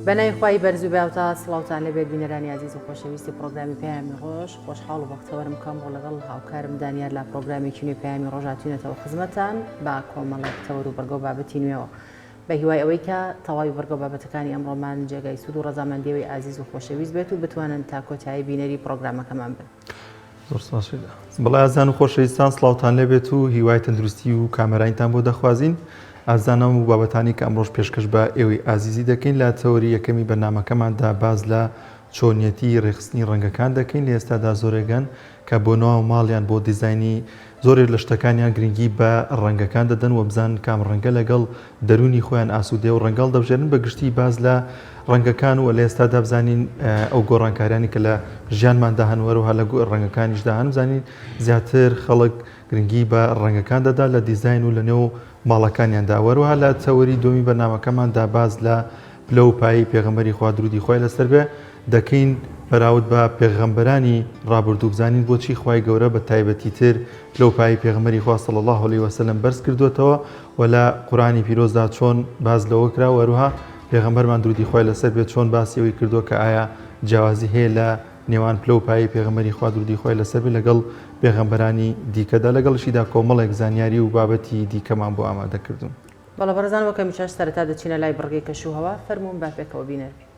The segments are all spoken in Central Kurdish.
بەناوی خوای بەرز و باوتا سڵاوتان لێبێت بینەرانی ئازیز و خۆشەویستی پرۆگرامی پەیامی ڕۆژ خۆشحاڵ و بەختەوەرم کەم ڕۆ لەگەڵ هاوکارم دانیار لە پرۆگرامێکی نوێی پەیامی ڕۆژ هاتوینەتەوە خزمەتان بە کۆمەڵێک تەوەر و بڕگە و بابەتی نوێوە بە هیوای ئەوەی کە تەواوی بڕگە و بابەتەکانی ئەمڕۆمان جێگای سوود و ڕەزامەندی ئێوەی ئازیز و خۆشەویست بێت و بتوانن تا کۆتایی بینەری پرۆگرامەکەمان بن. زۆر سپاس شیدا. بەڵێ ئازیزان و خۆشەویستان سڵاوتان لێبێت و هیوای تەندروستی و کامەرانیتان بۆ دەخوازین. ئازیزان ئەم و بابەتانی کە ئەمڕۆش پێشکەش بە ئێوەی ئازیزی دەکەین لە تەوەری یەکەمی بەرنامەکەماندا باس لە چۆنیەتی ڕێکخستنی ڕەنگەکان دەکەین لە ئێستادا زۆرێک هەن کە بۆ ناو ماڵیان بۆ دیزاینی زۆرێک لە شتەکانیان گرنگی بە ڕەنگەکان دەدەن و بزانن کام ڕەنگە لەگەڵ دەروونی خۆیان ئاسوودەیە و ڕەنگە هەڵدەبژێرن بە گشتی باس لە ڕەنگەکان و لە ئێستادا بزانین ئەو گۆڕانکاریانی کە لە ژیانماندا هەن وەروها لە ڕەنگەکانیشدا هەن بزانین زیاتر خەڵک گرنگی بە ڕەنگەکان دەدا لە دیزاین و لە نێو ماڵەکانیاندا وەروها لە تەوەری دووەمی بەرنامەکەماندا باس لە پلە و پایەی پێغەمبەری خوا درودی خوای لەسەر بێ دەکەین بەراورد بە پێغەمبەرانی ڕابردوو بزانین بۆچی خوای گەورە بە تایبەتی تر پلە و پایەی پێغەمبەری خوا صلی اللە علیه وسلم بەرز کردووەتەوە و لە قورئانی پیرۆزدا چۆن باس لەوە کرا و هەروەها پێغەمبەرمان درودی خوای لەسەر بێ چۆن باسی ئەوەی کردووە کە ئایا جیاوازی هەیە لە نێوان پلە و پایەی پێغەمبەری خوا درودی خوای لەسەر بێ لەگەڵ پێغەمبەرانی دیکەدا لەگەڵیشیدا کۆمەڵێک زانیاری و بابەتی دیکەمان بۆ ئامادە کردوون. بەڵێ بەڕێزان وەک هەمیشەش سەرەتا دەچینە لای بڕگەی کەش و هەوا، فەرموون با پێکەوە بینەر بین.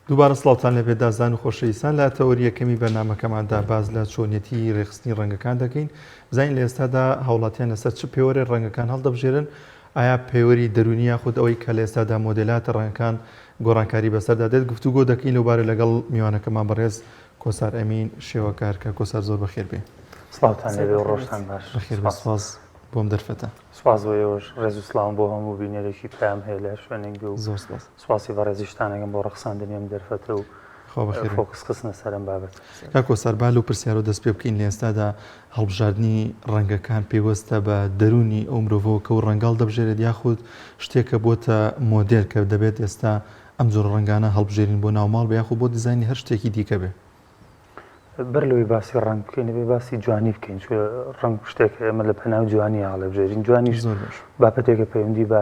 دووبارە سڵاوتان لێبێت دازان و خۆشەویستان لە تەوەری یەکەمی بەرنامەکەماندا باس لە چۆنیەتی ڕێکخستنی ڕەنگەکان دەکەین بزانین لە ئێستادا هاوڵاتیان لەسەر چ پێوەرێ ڕەنگەکان هەڵدەبژێرن ئایا پێوەری دەروونی یاخود ئەوەی کە لە ئێستادا مۆدێلاتە ڕەنگەکان گۆڕانکاری بەسەردا دێت گفتوگۆ دەکەین لەوبارە لەگەڵ میوانەکەمان بەڕێز کۆسار ئەمین شێوەکار کە کۆسار زۆر بەخێر بێ. سڵاوتان لێبێ و ڕۆژتان باش. بەخێر بێ سپاس بۆم دەرفەتە. سپاس بۆ ئێوەش ڕێز و سڵاوم بۆ هەموو بینەرێکی پەیام هەیە لە هەر شوێنێک بێ و زۆر سپاس. سپاسی بەڕێزیشتان ئەکەم بۆ ڕەخساندنی ئەم دەرفەتە و خوا بەخێر بێ. فۆکس خستنە سەر ئەم بابەتە. کاک کۆسار با لەو پرسیارەوە دەست پێ بکەین لە ئێستادا هەڵبژاردنی ڕەنگەکان پەیوەستە بە دەروونی ئەو مرۆڤەوە کە ئەو ڕەنگە هەڵدەبژێرێت یاخود شتێکە بۆتە مۆدێل کە دەبێت ئێستا ئەم جۆرە ڕەنگانە هەڵبژێرین بۆ ناو ماڵ بێ یاخود بۆ دیزاینی هەر شتێکی دیکە بێ؟ بەر لەوەی باسی ڕەنگ بکەین دەبێ باسی جوانی بکەین چونکە ڕەنگ شتێکە ئێمە لە پەناو جوانی هەڵێبژێرین جوانیش زۆر باش. بابەتێکە پەیوەندی بە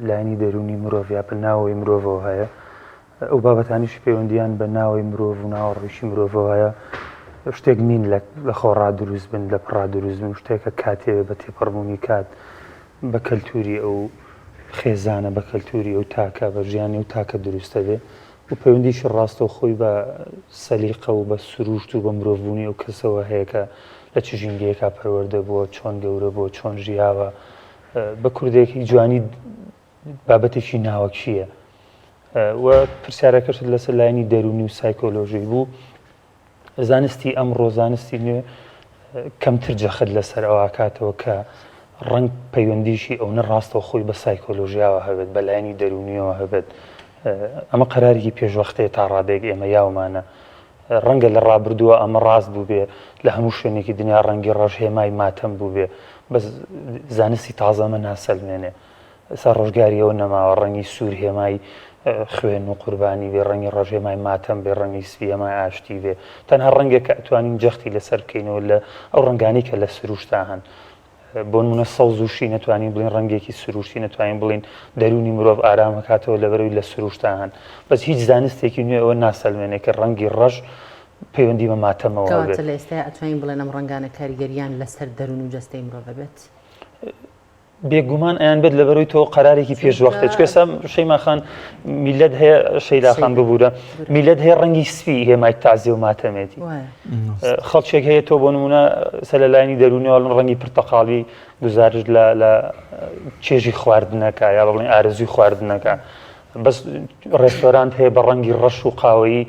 لایەنی دەروونی مرۆڤ یا بە ناوەوەی مرۆڤەوە هەیە ئەو بابەتانیش پەیوەندیان بە ناوەی مرۆڤ و ناوەڕۆیشی مرۆڤەوە هەیە شتێک نین لە خۆڕا دروست بن لە پڕا دروست بن شتێکە کاتێ بە تێپەڕبوونی کات بە کەلتوری ئەو خێزانە بە کەلتوری ئەو تاکە بە ژیانی ئەو تاکە دروستە بێ و پەیوەندیشی ڕاستەوخۆی بە سەلیقە و بە سروشت و بە مرۆڤبوونی ئەو کەسەوە هەیە کە لە چ ژینگەیەکا پەروەردە بووە چۆن گەورە بووە چۆن ژیاوە بە کوردێکی جوانی بابەتێکی ناوەکییە و پرسیارەکەشت لەسەر لایەنی دەروونی و سایکۆلۆژی بوو زانستی ئەمڕۆ زانستی نوێ کەمتر جەخت لەسەر ئەوە ئەکاتەوە کە ڕەنگ پەیوەندیشی ئەونە ڕاستەوخۆی بە سایکۆلۆژیاوە هەبێت بە لایەنی دەروونیەوە هەبێت ئەمە قەرارێکی پێشوەختەیە تا ڕادەیەک ئێمە یاومانە. ڕەنگە لە ڕابردووە ئەمە ڕاست بووبێ لە هەموو شوێنێکی دنیا ڕەنگی ڕەش هێمای ماتەم بووبێ بەس زانستی تازە ئەمە ناسەلمێنێ. ئێستا ڕۆژگاری ئەوە نەماوە ڕەنگی سوور هێمای خوێن و قوربانی بێ، ڕەنگی ڕەش هێمای ماتەم بێ، ڕەنگی سپی هێمای ئاشتی بێ. تەنها ڕەنگێک کە ئەتوانین جەختی لەسەر بکەینەوە لە ئەو ڕەنگانەی کە لە سروشتا هەن. بۆ نمونە سەوز و شین ئەتوانین بڵێین ڕەنگێکی سروشتی نەتوانین بڵێین دەروونی مرۆڤ ئارام ئەکاتەوە لەبەرەوەی لە سروشتا هەن. بەس هیچ زانستێکی نوێ ئەوە ناسەلمێنێ کە ڕەنگی ڕەش پەیوەندی بە ماتەمەوە هەبێ. کەواتە لە ئێستایا ئەتوانین بڵێن ئەم ڕەنگانە کاریگەریان لەسەر دەروون و جەستەی مرۆڤ ئەبێت؟ بێگومان ئەیان بێت لەبەرەوەی تۆ قەرارێکی پێش وەختە چکە سا شەیما خان میلەت هەیە شەیدا خان ببوورە میلەت هەیە ڕەنگی سپی هێمای تازیە و ماتەمێتی خەڵکێک هەیە تۆ بۆ نمونە سەر لە لایەنی دەروونیەوە ڕەنگی پرتەقاڵی گوزارش لە لە چێژی خواردنەکە یا بڵێن ئارەزووی خواردنەکە بەس ڕێستۆرانت هەیە بە ڕەنگی ڕەش و قاوەیی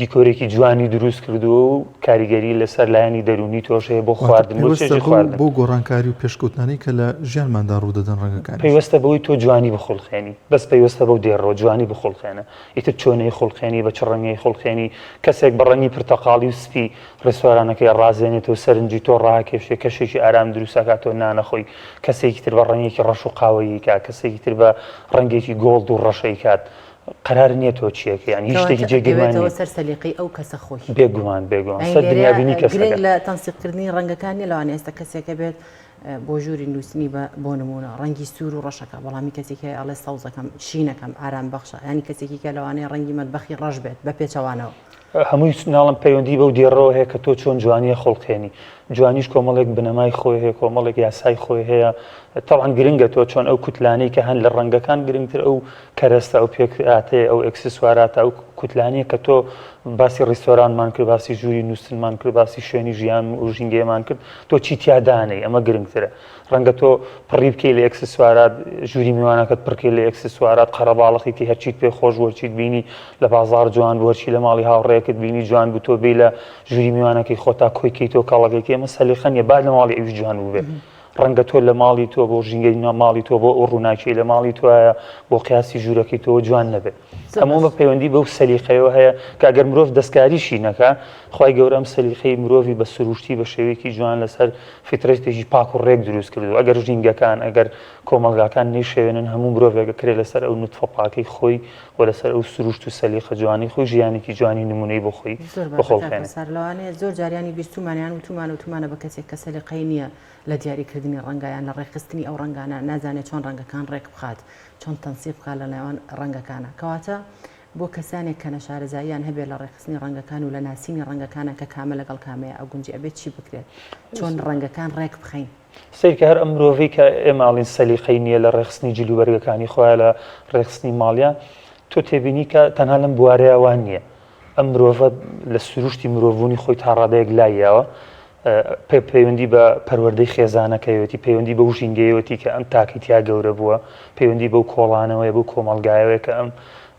دیکۆرێکی جوانی دروست کردووە و کاریگەری لەسەر لایەنی دەروونی تۆش هەیە بۆ خواردن بۆ چێژی خواردن. بۆ گۆڕانکاری و پێشکەوتنانەی کە لە ژیانماندا ڕوودەدەن ڕەنگەکانیش. پەیوەستە بەوەی تۆ جوانی بخوڵقێنی بەس پەیوەستە بەو دێڕەوە جوانی بخوڵقێنە ئیتر چۆن ئەیخوڵقێنی بە چ ڕەنگێ ئەیخوڵقێنی کەسێک بە ڕەنگی پرتەقاڵی و سپی ڕێستۆرانەکەی ڕازێنێتەوە سەرنجی تۆ ڕاکێشێ کەشێکی ئارام دروست ئەکات تۆ نانەخۆی کەسێکی تر بە ڕەنگێکی ڕەش و قاوەیی کات کەسێکی تر بە ڕەنگێکی gold و ڕەش ئەیکات قەرار نییە تۆ چیەکە یانی هیچ شتێکی جێگیرمان نییە. سەر سەلیقەی ئەو کەسە خۆی. بێگومان بێگومان سەر دنیابینی کەسەکە. گرنگ لە تەنسیقکردنی ڕەنگەکان نییە لەوانەیە ئێستا کەسێکە بێت بۆ ژووری نووسنی بە بۆ نموونە ڕەنگی سوور و ڕەشەکە بەڵامی کەسێکی هەیە ئەڵێ سەوزەکەم شینەکەم ئارام بەخشە ینی کەسێکی کە لەوانەیە ڕەنگی مەتبەخی ڕەش بێت بە پێچەوانەوە. هەمووی ناڵم پەیوەندی بەو دێڕەوە هەیە کە تۆ چۆن جوانیە خوڵقێنی جوانیش کۆمەڵێک بنەمای خۆی هەیە کۆمەڵێک یاسای خۆی هەیە تەوان گرنگە تۆ چۆن ئەو کوتلانەی کە هەن لە ڕەنگەکان گرنگتر ئەو کەرەستە ئەو پێکهاتەیە ئەو ئێکسسواراتە ئەو کوتلانەیە کە تۆ باسی ڕیستۆرانمان کرد باسی ژووری نووستنمان کرد باسی شوێنی ژیان و ژینگەیەمان کرد تۆ چی تیا دانێی ئەمە گرنگترە ڕەنگە تۆ پڕی بکەی لە ئێکسسوارات ژووری میوانەکەت پڕکەی لە ئێکسسوارات قەرەباڵخی کەی هەرچیت پێ خۆش بوو هەرچیت بینی لە بازاڕ جوان بوو هەرچی لە ماڵی هاوڕێیەکت بینی جوان بوو تۆ بێی لە ژووری میوانەکەی خۆتا کۆی کەیتەوە کەڵەکەی کەی ئەمە سەلیقە نییە با لە ماڵی ئەویش جوان بووبێ ڕەنگە تۆ لە ماڵی تۆ بۆ ژینگەی ماڵی تۆ بۆ ئەو ڕووناکیەی لە ماڵی تۆیە بۆ قیاسی ژوورەکەی تۆ جوان نەبێت هەموو بە پەیوەندی بەو سەلیقەیەوە هەیە کە ئەگەر مرۆڤ دەستکاریشی نەکا خوای گەورە ئەم سەلیقەی مرۆڤی بە سروشتی بە شێوەیەکی جوان لەسەر فیترەتێکی پاک و ڕێک دروست کردو ئەگەر ژینگەکان ئەگەر کۆمەڵگاکان نەیشێوێنن هەموو مرۆڤێک ئەکرێ لەسەر ئەو نوتفە پاکەی خۆی و لەسەر ئەو سروشت و سەلیقە جوانەی خۆی ژیانێکی جوانی نمونەی بۆ خۆی زۆر باشە کاک بخوڵقێنێ. سار لەوانەیە زۆر جاریانی بیستومانە یان وتومانە وتومانە بە کەسێک کە سەلیقەی نییە لە دیاریکردنی ڕەنگە یان لە ڕێکخستنی ئەو ڕەنگانە نازانێت چۆن ڕەنگەکان ڕێک بخات چۆن تەنسیق بکات لە نێوان ڕەنگەکانە کەواتە بۆ کەسانێک کە نەشارەزاییان هەبێت لە ڕێکخستنی ڕەنگەکان و لە ناسینی ڕەنگەکانە کە کامە لەگەڵ کامەیە ئەگونجێ ئەبێت چی بکرێت چۆن ڕەنگەکان ڕێک بخەین؟ سەیرکە هەر ئەم مرۆڤەی کە ئێمە ئەڵێین سەلیقەی نییە لە ڕێکخستنی جلوبەرگەکانی خۆیا لە ڕێکخستنی ماڵیا تۆ تێبینی کە تەنها لەم بوارەیا وا نییە ئەم مرۆڤە لە سروشتی مرۆڤبوونی خۆی تا ڕادەیەک لاییاوە پەیوەندی بە پەروەردەی خێزانەکەیەتی پەیوەندی بەو ژینگەیەتی کە ئەم تاکی تیا گەورە بووە پەیوەندی بەو کۆڵانەوەی بەو کۆمەڵگایەوەیە کە ئەم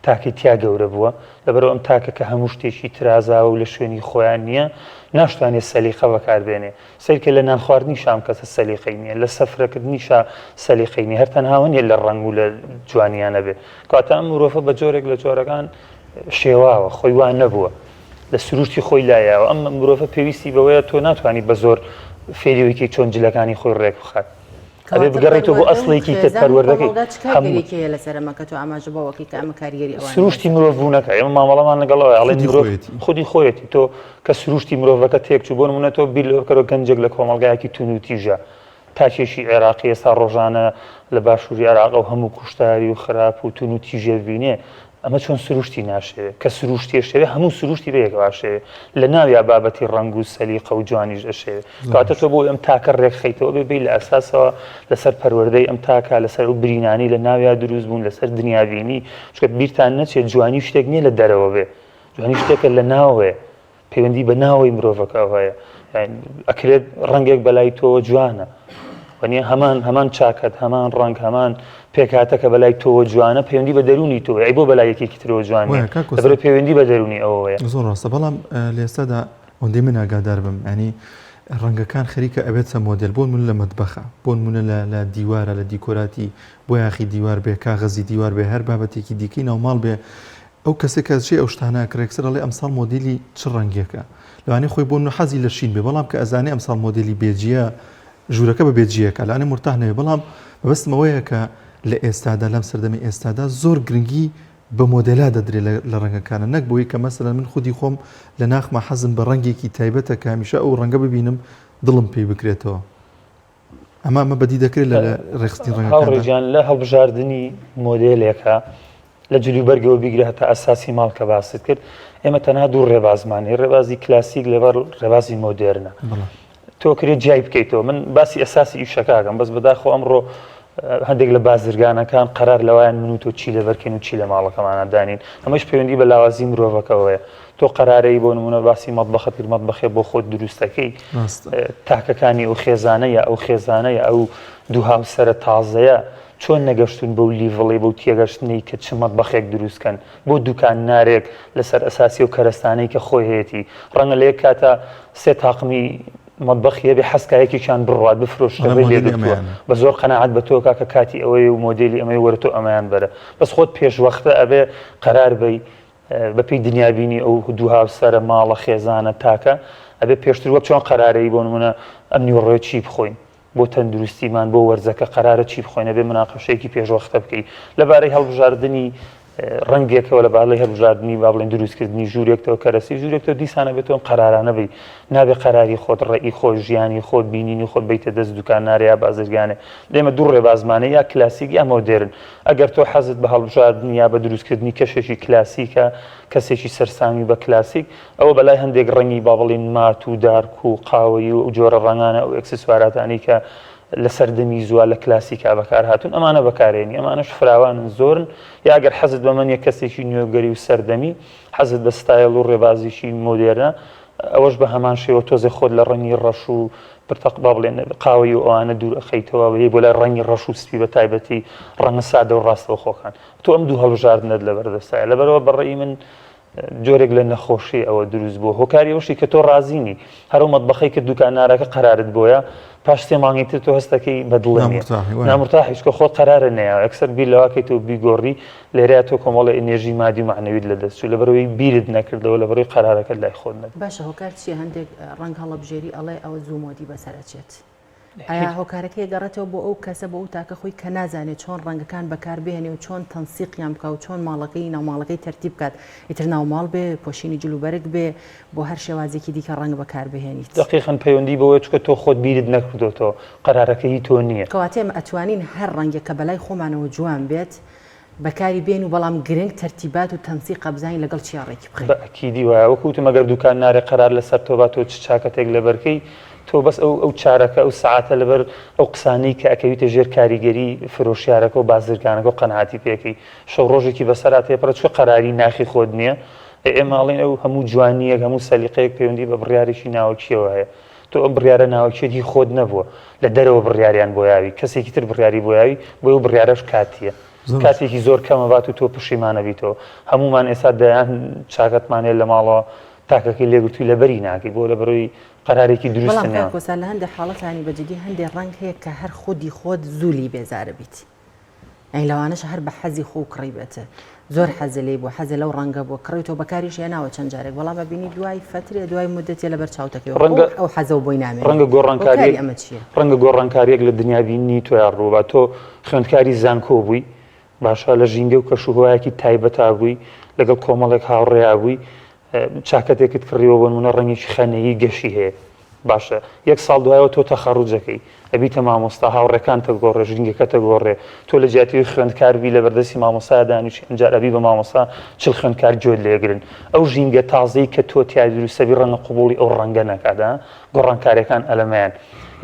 تاکی تیا گەورە بووە لەبەرئەوە ئەم تاکە کە هەموو شتێکی ترازاوە و لە شوێنی خۆیان نییە ناشتوانێت سەلیقە بەکاربێنێ سەیرکە لە نان خواردنیشا ئەم کەسە سەلیقەی نییە، لە سەفرەکردنیشا سەلیقەی نییە، هەر تەنها ئەوە نییە لە ڕەنگ و لە جوانیا نەبێ. کەواتە ئەم مرۆڤە بە جۆرێک لە جۆرەکان شێواوە، خۆی وا نەبووە، لە سروشتی خۆی لایاوە. ئەم مرۆڤە پێویستی بەوەیە تۆ ناتوانی بە زۆر فێری بکەی چۆن جلەکانی خۆی ڕێک بخات. ئەبێ کەواتە بگەڕێیتەوە بۆ پەروەردە و ئەسڵێکی تر، خێزان و پەروەردەکەی کۆمەڵگا چ هەموو. کاریگەریەکی هەیە لەسەر ئەمە کە تۆ ئاماژە بەوەکەی کە ئەمە کاریگەری ئەوانەی سروشتی لەسەرە؟ مرۆڤ بوونەکە، ئێمە مامەڵەمان لەگەڵ ئەوەیە، ئەڵێن خودی مرۆڤ خۆیەتی. خودی خۆیەتی. تۆ کە سروشتی مرۆڤەکە تێکچوو، بۆ نموونە تۆ بیر لەوە بکەرەوە گەنجێک لە کۆمەڵگایەکی توندوتیژە، تاکێکی عێراقی ئێستا ڕۆژانە لە باشووری عێراق ئەو هەموو کوشتاری و خراپ و توندوتیژیە ببینێ، ئەمە چۆن سروشتی ناشێوێ؟ کە سروشتی ئەشێوێ هەموو سروشتی بەیەکەوە ئەشێوێ، لە ناویا بابەتی ڕەنگ و سەلیقە و جوانیش ئەشێوێ. کەواتە تۆ بۆ ئەوەی ئەم تاکە ڕێکخەیتەوە ئەبێ بێی لە ئەساسەوە لەسەر پەروەردەی ئەم تاکە، لەسەر ئەو برینانەی لە ناویا دروست بوون، لەسەر دنیابینی، چونکە بیرتان نەچێت جوانی شتێک نییە لە دەرەوە بێ، جوانی شتێکە لە ناوەوەیە پەیوەندی بە ناوەوەی مرۆڤەکەوە هەیە ئەکرێت ڕەنگێک بەلای تۆوە جوانە وەنیە هەمان هەمان چاکەت هەمان ڕەنگ هەمان پێکهاتە کە بەلای تۆوە جوانە پەیوەندی بە دەروونی تۆ ئەی بۆ بەلای یەکێکی ترەوە جوان نییە لەبەر پەیوەندی بە دەروونی ئەوەیە زۆر ڕاستە بەڵام لە ئێستادا ئەوەندەی من ئاگادار بم ینی ڕەنگەکان خەریکە ئەبێتە مۆدێل بۆ من لە مەتبەخە بۆ نمونە لە لە دیوارە لە دیکۆراتی بۆیاخی دیوار بێ کاغەزی دیوار بێ هەر بابەتێکی دیکەی ناوماڵ بێ. ئەو کەسێک کە چێ ئەو شتانە ئەکڕێ یەکسەر ئەڵێ ئەمساڵ مۆدیلی چ ڕەنگێکە لەوانەیە خۆی بۆ حەزی لە شین بێ بەڵام کە ئەزانێ ئەمساڵ مۆدیلی بێجیە ژوورەکە بە بێجیەکە لەوانەیە مورتاح نەبێ بەڵام مەبەستم ئەوەیە کە لە ئێستادا لەم سەردەمی ئێستادا زۆر گرنگی بە مۆدێلا دەدرێت لە ڕەنگەکانە نەک بۆی کە مەسەلەن من خودی خۆم لە ناخما حەزم بە ڕەنگێکی تایبەتە کە هەمیشە ئەو ڕەنگە ببینم دڵم پێی بکرێتەوە. ئەمە ئەمە بەدی دەکرێت لە ڕێکخستنی ڕەنگەکاندا؟ هاوڕێ گیان لە هەڵبژاردنی مۆدێلێکە لە جلوبەرگەوە بیگرە هەتا ئەساسی ماڵ کە باست کرد ئێمە تەنها دوو ڕێبازمان هەیە ڕێبازی کلاسیک لەبەر ڕێبازی مۆدێرنە تۆ کرێ جیای بکەیتەوە من باسی ئەساسی ئیشەکەکەم بەس بەداخۆ ئەمڕۆ هەندێک لە بازرگانەکان قەرار لەوایان من و تۆ چی لەبەرکەین و چی لە ماڵەکەمانە دانین ئەمەش پەیوەندی بە لاوازی مرۆڤەکەوەیە تۆ قەرارەی بۆ نمونە باسی مەتبەخت کرد مەتبەخێ بۆ خۆت دروستەکەی تاکەکانی ئەو خێزانە یا ئەو خێزانە یا ئەو دوو هاوسەرە تازەیە چۆن نەگەشتون بەو level ی بەو تێگەشتنەی کە چ مەتبەخێک دروستکەن بۆ دوکان نارێک لەسەر ئەساسی و کەرەستانەی کە خۆی هەیەی ڕەنگە لە یەک کاتە سێ تاقمی مەتبەخی هەبێ حەزکا یەکێکیان بڕوات بفرۆشتەوەی لێ گرتووە بە زۆر قەناعەت بە تۆ کاکە کاتی ئەوەیە و مۆدێلی ئەمەی وەرە تۆ ئەمەیان بەرە بەس خۆت پێشوەختە ئەبێ قەرار بەی بەپێی دنیابینی ئەو دوو هاوسەرە، ماڵە، خێزانە، تاکە، ئەبێ پێشتر وەک چۆن قەرارەی بۆ نموونە ئەم نیوەڕۆیە چی بخۆین؟ بۆ تەندروستیمان، بۆ وەرزەکە قەرارە چی بخۆین؟ ئەبێ مناقەشەیەکی پێشوەختە بکەی لەبارەی هەڵبژاردنی ڕەنگێکەوە، لەبارەی هەڵبژاردنی با بڵێین دروستکردنی ژوورێکتەوە، کەرەسەی ژوورێکتەوە، دیسان ئەبێ تۆ ئەم قەرارانە بەی. نابێ قەراری خۆت، ڕەئی خۆت، ژیانی خۆت، بینینی خۆت بەیتە دەست دوکاندارێ یا بازرگانێ. ئێمە دوو ڕێبازمان هەیە، یا کلاسیک یا مۆدێرن. ئەگەر تۆ حەزت بە هەڵبژاردن یا بە دروستکردنی کەشێکی کلاسیکە، کەسێکی سەرسامی بە کلاسیک، ئەوە بەلای هەندێک ڕەنگی با بڵێین مات و dark و قاوەیی و ئەو جۆرە ڕەنگانە، ئەو ئێکسسواراتانەی کە لە سەردەمی زووە لە کلاسیکا بەکارهاتوون، ئەمانە بەکارێنی. ئەمانەش فراوانن، زۆرن. یا ئەگەر حەزت بەمە نییە کەسێکی نوێگەری و سەردەمی، حەزت بە ستایڵ و ڕێبازێکی مۆدێرنە، ئەوەش بە هەمان شێوە تۆزێ خۆت لە ڕەنگی ڕەش و پرتەق با بڵێن قاوەیی و ئەوانە دوور ئەخەیتەوە و یەی بۆ لای ڕەنگی ڕەش و سپی بە تایبەتی ڕەنگە سادە و ڕاستەوخۆکان تۆ ئەم دوو هەڵبژاردنەت لەبەر دەستایە لەبەرەوە بە ڕەئی من جۆرێک لە نەخۆشی ئەوە دروست بووە هۆکاری ئەوشی کە تۆ ڕازی نی هەر ئەو مەتبەخەی کە دوکاندارەکە قەرارت بۆیە پاش سێ مانگی تر تۆ هەستەکەی بە دڵ نییە نامرتاحی چونکە خۆت قەرارە نەیاوە یەکسەر بیر لەوە کەیتەوە بیگۆڕی لێرەیا تۆ کۆمەڵێ ئینێرژی مادی و مەعنەویت لەدەست چوو لەبەرئەوەی بیرت نەکردەوە لەبەرئەوەی قەرارەکەت لای خۆت نەبوو. باشە هۆکار چیە هەندێک ڕەنگ هەڵەبژێری ئەڵێ ئەوە زوو مۆدی بەسەر ئەچێت ئایا هۆکارەکەی ئەگەڕێتەوە بۆ ئەو کەسە بۆ ئەو تاکە خۆی کە نازانێت چۆن ڕەنگەکان بەکار بهێنێ و چۆن تەنسیقیان بکا و چۆن ماڵەکەی ناوماڵەکەی تەرتیب بکات ئیتر ناوماڵ بێ پۆشینی جل و بەرگ بێ بۆ هەر شێوازێکی دیکە ڕەنگ بەکار بهێنیت. دەقیقەن پەیوەندی بەوەیە چونکە تۆ خۆت بیرت نەکردۆتەوە قەرارەکە هی تۆ نییە. کەواتە ئێمە ئەتوانین هەر ڕەنگێک کە بەلای خۆمانەوە جوان بێت بەکاری بێن و بەڵام گرنگ تەرتیبات و تەنسیقە بزانین لەگەڵ چیا ڕێکی بخەین. بە ئەکیدی وایە وەکو وتم ئەگەر دوکان نارێ قەرار لەسەر تۆ با تۆ چ چاکەتێک لەبەر کەی تۆ بەس ئەو ئەو چارەکە ئەو سەعاتە لەبەر ئەو قسانەی کە ئەکەویتە ژێر کاریگەری فرۆشیارەکە و بازرگانەکە و قەناعەتی پێکەی شەو ڕۆژێکی بەسەرا تێپەڕێ چونکە قەراری ناخی خۆت نییە ئێ ئێمە ئەڵێین ئەو هەموو جوانییەک هەموو سەلیقەیەک پەیوەندی بە بڕیارێکی ناوەکییەوە هەیە تۆ ئەم بڕیارە ناوەکیەت هی خۆت نەبووە لە دەرەوە بڕیاریان بۆ یاوی کەسێکی تر بڕیاری بۆ یاوی بۆیە ئەو بڕیارەش کاتیە کاتێکی زۆر کەمە بات و تۆ پشیمانە بیتەوە هەموومان ئێستا دەیان چاکەتمان هەیە لە ماڵەوە تاکەکەی لێگرتووی لەبەری ناکەی بۆ لەبەرەوەی قەرارێکی دروست بەڵام کاک کۆسار لە هەندێک حاڵەتانی بە جدی هەندێک ڕەنگ هەیە کە هەر خودی خۆت زوو لێی بێزارە بیت یانی لەوانەشە هەر بە حەزی خۆو کڕیبێت زۆر حەزی لێی بووە حەزی لەو ڕەنگە بووە کڕیتەوە بەکاریش هێناوە چەند جارێک بەڵام ئەبینی دوای فەترێ دوای مدەتێ لەبەر چاوتەکەی ڕەنگە ئەو حەزەو بۆی نامێنێ ڕەنگە گۆڕانکاریەک هۆکاری ئەمە چییە؟ ڕەنگە گۆڕانکاریەک لە دنیابینی تۆیا ڕووبا تۆ خوێندکاری زانکۆ بووی باشە لە ژینگە و کەشوهوایەکی تایبەتا بووی لەگەڵ کۆمەڵێک هاوڕێیا بووی چاکەتێکت کڕیوە بۆ نمونە ڕەنگێکی خەنەیی گەشی هەیە باشە یەک ساڵ دوایەوە تۆ تەخەڕوجەکەی ئەبیتە مامۆستا هاوڕێکانتە گۆڕێ ژینگەکەتە گۆڕێ تۆ لە جیاتی ئەوەی خوێندکار بی لە بەردەستی مامۆستا دانیشی ئەمجار ئەبی بە مامۆستا چل خوێندکار گوێت لێگرن ئەو ژینگە تازەی کە تۆ تیا دروستەبی ڕەنگە قبوڵی ئەو ڕەنگە نەکات ها گۆڕانکاریەکان ئەلەمەیان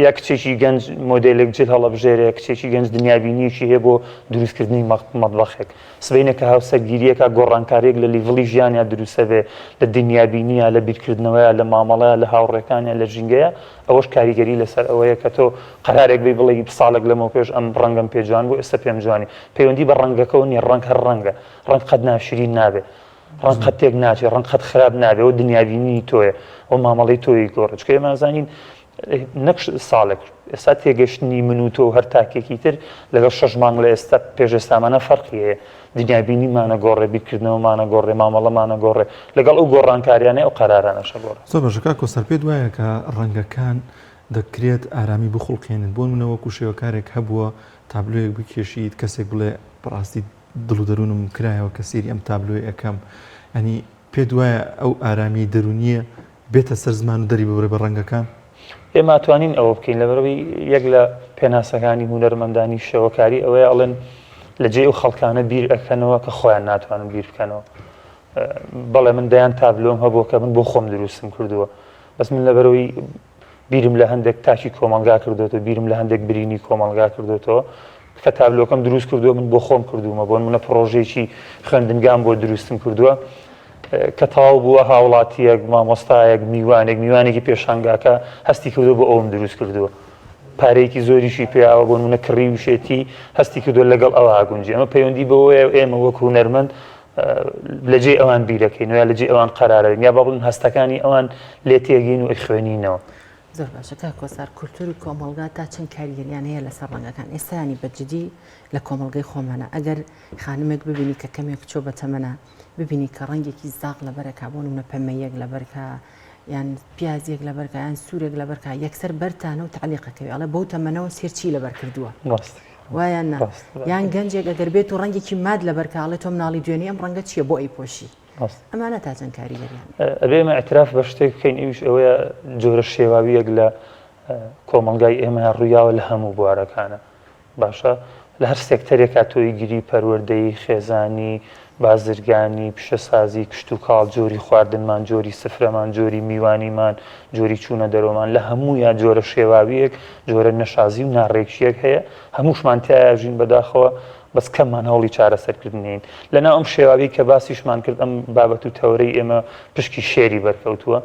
یا کچێکی گەنج مۆدێلێک جل هەڵەبژێرێ کچێکی گەنج دنیابینیەکی هەیە بۆ دروستکردنی مەتبەخێک سبەینێ کە هاوسەرگیریەکا گۆڕانکاریەک لە level ی ژیانیا دروسەبێ، لە دنیابینیا، لە بیرکردنەوەیا، لە مامەڵەیا، لە هاوڕێکانیا، لە ژینگەیا، ئەوەش کاریگەری لەسەر ئەوەیە کە تۆ قەرارێک بەی بڵێی ساڵێک لەمەوپێش ئەم ڕەنگەم پێ جوان بوو ئێستا پێم جوانی. پەیوەندی بە ڕەنگەکەوە نیە، ڕەنگ هەر ڕەنگە، ڕەنگ قەت ناشرین نابێ، ڕەنگ قەت تێک ناچێ، ڕەنگ قەت خراپ نابێ، ئەوە دنیابینیی تۆیە، ئەوە مامەڵەی تۆیە گۆڕێ، چونکە ئێمە ئەزانین. نەک ساڵێک ئێستا تێگەشتنی من و تۆ هەر تاکێکی تر لەگەڵ شەش مانگ لە ئێستا پێش ئێستامانە فەرقی هەیە دنیابینیمانە گۆڕێ بیرکردنەوەمانە گۆڕێ مامەڵەمانە گۆڕێ لەگەڵ ئەو گۆڕانکاریانەی ئەو قەرارانەشە گۆڕێ. زۆر باشە کاک کۆسار پێت وایە کە ڕەنگەکان دەکرێت ئارامی بخوڵقێنن بۆ نمونە وەکو شێوەکارێک هەبووە تابلۆیەک بکێشیت کەسێک بڵێ بەڕاستی دڵ و دەروونم کرایەوە کە سەیری ئەم تابلۆیە ئەکەم یانی پێت وایە ئەو ئارامیی دەروونییە بێتە سەر زمان و دەری ببڕێ بە ڕەنگەکان؟ ئێمە ئەتوانین ئەوە بکەین لەبەرئەوەی یەک لە پێناسەکانی هونەرمەندانی شێوەکاری ئەوەیە ئەڵێن لە جێی ئەو خەڵکانە بیر ئەکەنەوە کە خۆیان ناتوانن بیر بکەنەوە. بەڵێ من دەیان تابلۆم هەبووە کە من بۆ خۆم دروستم کردووە بەس من لەبەرەوەی بیرم لە هەندێک تاکی کۆمەڵگا کردوێتەوە بیرم لە هەندێک برینی کۆمەڵگا کردوێتەوە کە تابلۆکەم دروست کردووە من بۆ خۆم کردوومە بۆ منە پرۆژێکی خوێندنگام بۆ دروستم کردووە کە تەواو بووە هاوڵاتیەک مامۆستایەک میوانێک میوانێکی پێشانگاکە هەستی کردو بۆ ئەوم دروست کردووە پارەیەکی زۆریشی پیاوە بۆ نمونە کڕیوشێتی هەستی کردووە لەگەڵ ئەوە گونجی ئەمە پەیوەندی بەوەیە ئێمە وەک هونەرمەند لە جێی ئەوان بیرەکەین و یا لە جێی ئەوان قەرارەین یا با بڵێن هەستەکانی ئەوان لێ تێگەین و ئەیخوێنینەوە. زۆر باشە کاک کۆسار کولتور و کۆمەڵگا تا چەند کاریگەریان هەیە لەسەر ڕەنگەکان ئێستا ینی بە جدی لە کۆمەڵگەی خۆمانە ئەگەر خانمێک ببینی کە کەمێک چۆ بە تەمەنە ببینی کە ڕەنگێکی زاق لەبەرەکە بۆ نمونە پەمەیەک لەبەرکە یان پیازێک لەبەرکە یان سوورێک لەبەرکە یەکسەر بەرتانە و تعلیقەکەوی ئەڵێ بەو تەمەنەوە سێر چی لەبەر کردووە ڕاست وایان نا یان گەنجێک ئەگەر بێت و ڕەنگێکی مات لەبەر کا ئەڵێ تۆ مناڵی دوێنێ ئەم ڕەنگە چییە بۆ ئەیپۆشی ئەمانە تا چەند کاریگەریان ئەبێ ئێمە اعتراف بە شتێک بکەین ئەویش ئەوەیە جۆرە شێواویەک لە کۆمەڵگای ئێمە ڕوویاوە لە هەموو بوارەکانە باشە لە هەر سێکتەرێکا تۆی گری پەروەردەیی خێزانی بازرگانی، پیشەسازی، کشتوکاڵ، جۆری خواردنمان، جۆری سفرەمان، جۆری میوانیمان، جۆری چوونە دەرەوەمان، لە هەموویا جۆرە شێواوییەک، جۆرە نەشازی و ناڕێکییەک هەیە، هەمووشمان تیایا ژین بەداخەوە، بەس کەممان هەوڵی چارەسەرکردنین. لەناو ئەم شێواویەی کە باسیشمان کرد، ئەم بابەت و تەوەرەی ئێمە پشکی شێری بەرکەوتووە.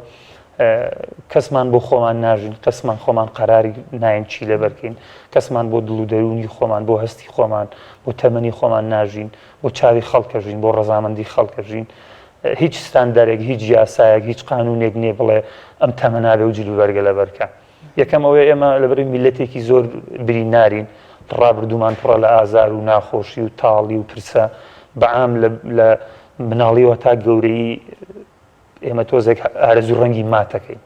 کەسمان بۆ خۆمان ناژین، کەسمان خۆمان قەراری ناین چی لەبەرکەین، کەسمان بۆ دڵ و دەروونی خۆمان، بۆ هەستی خۆمان، بۆ تەمەنی خۆمان ناژین. بۆ چاوی خەڵک ئەژین، بۆ ڕەزامەندی خەڵک ئەژین. هیچ ستاندەرێک، هیچ یاسایەک، هیچ قانوونێک نییە بڵێ ئەم تەمە نابێ و جلوبەرگە لەبەر کە. یەکەم ئەوەیە ئێمە لەبەرئەوەی میللەتێکی زۆر برینارین، ڕابردوومان پڕە لە ئازار و ناخۆشی و تاڵی و پرسە، بەعام لە مناڵیەوە تا گەورەیی ئێمە تۆزێک ئارەزوو ڕەنگی ماتەکەین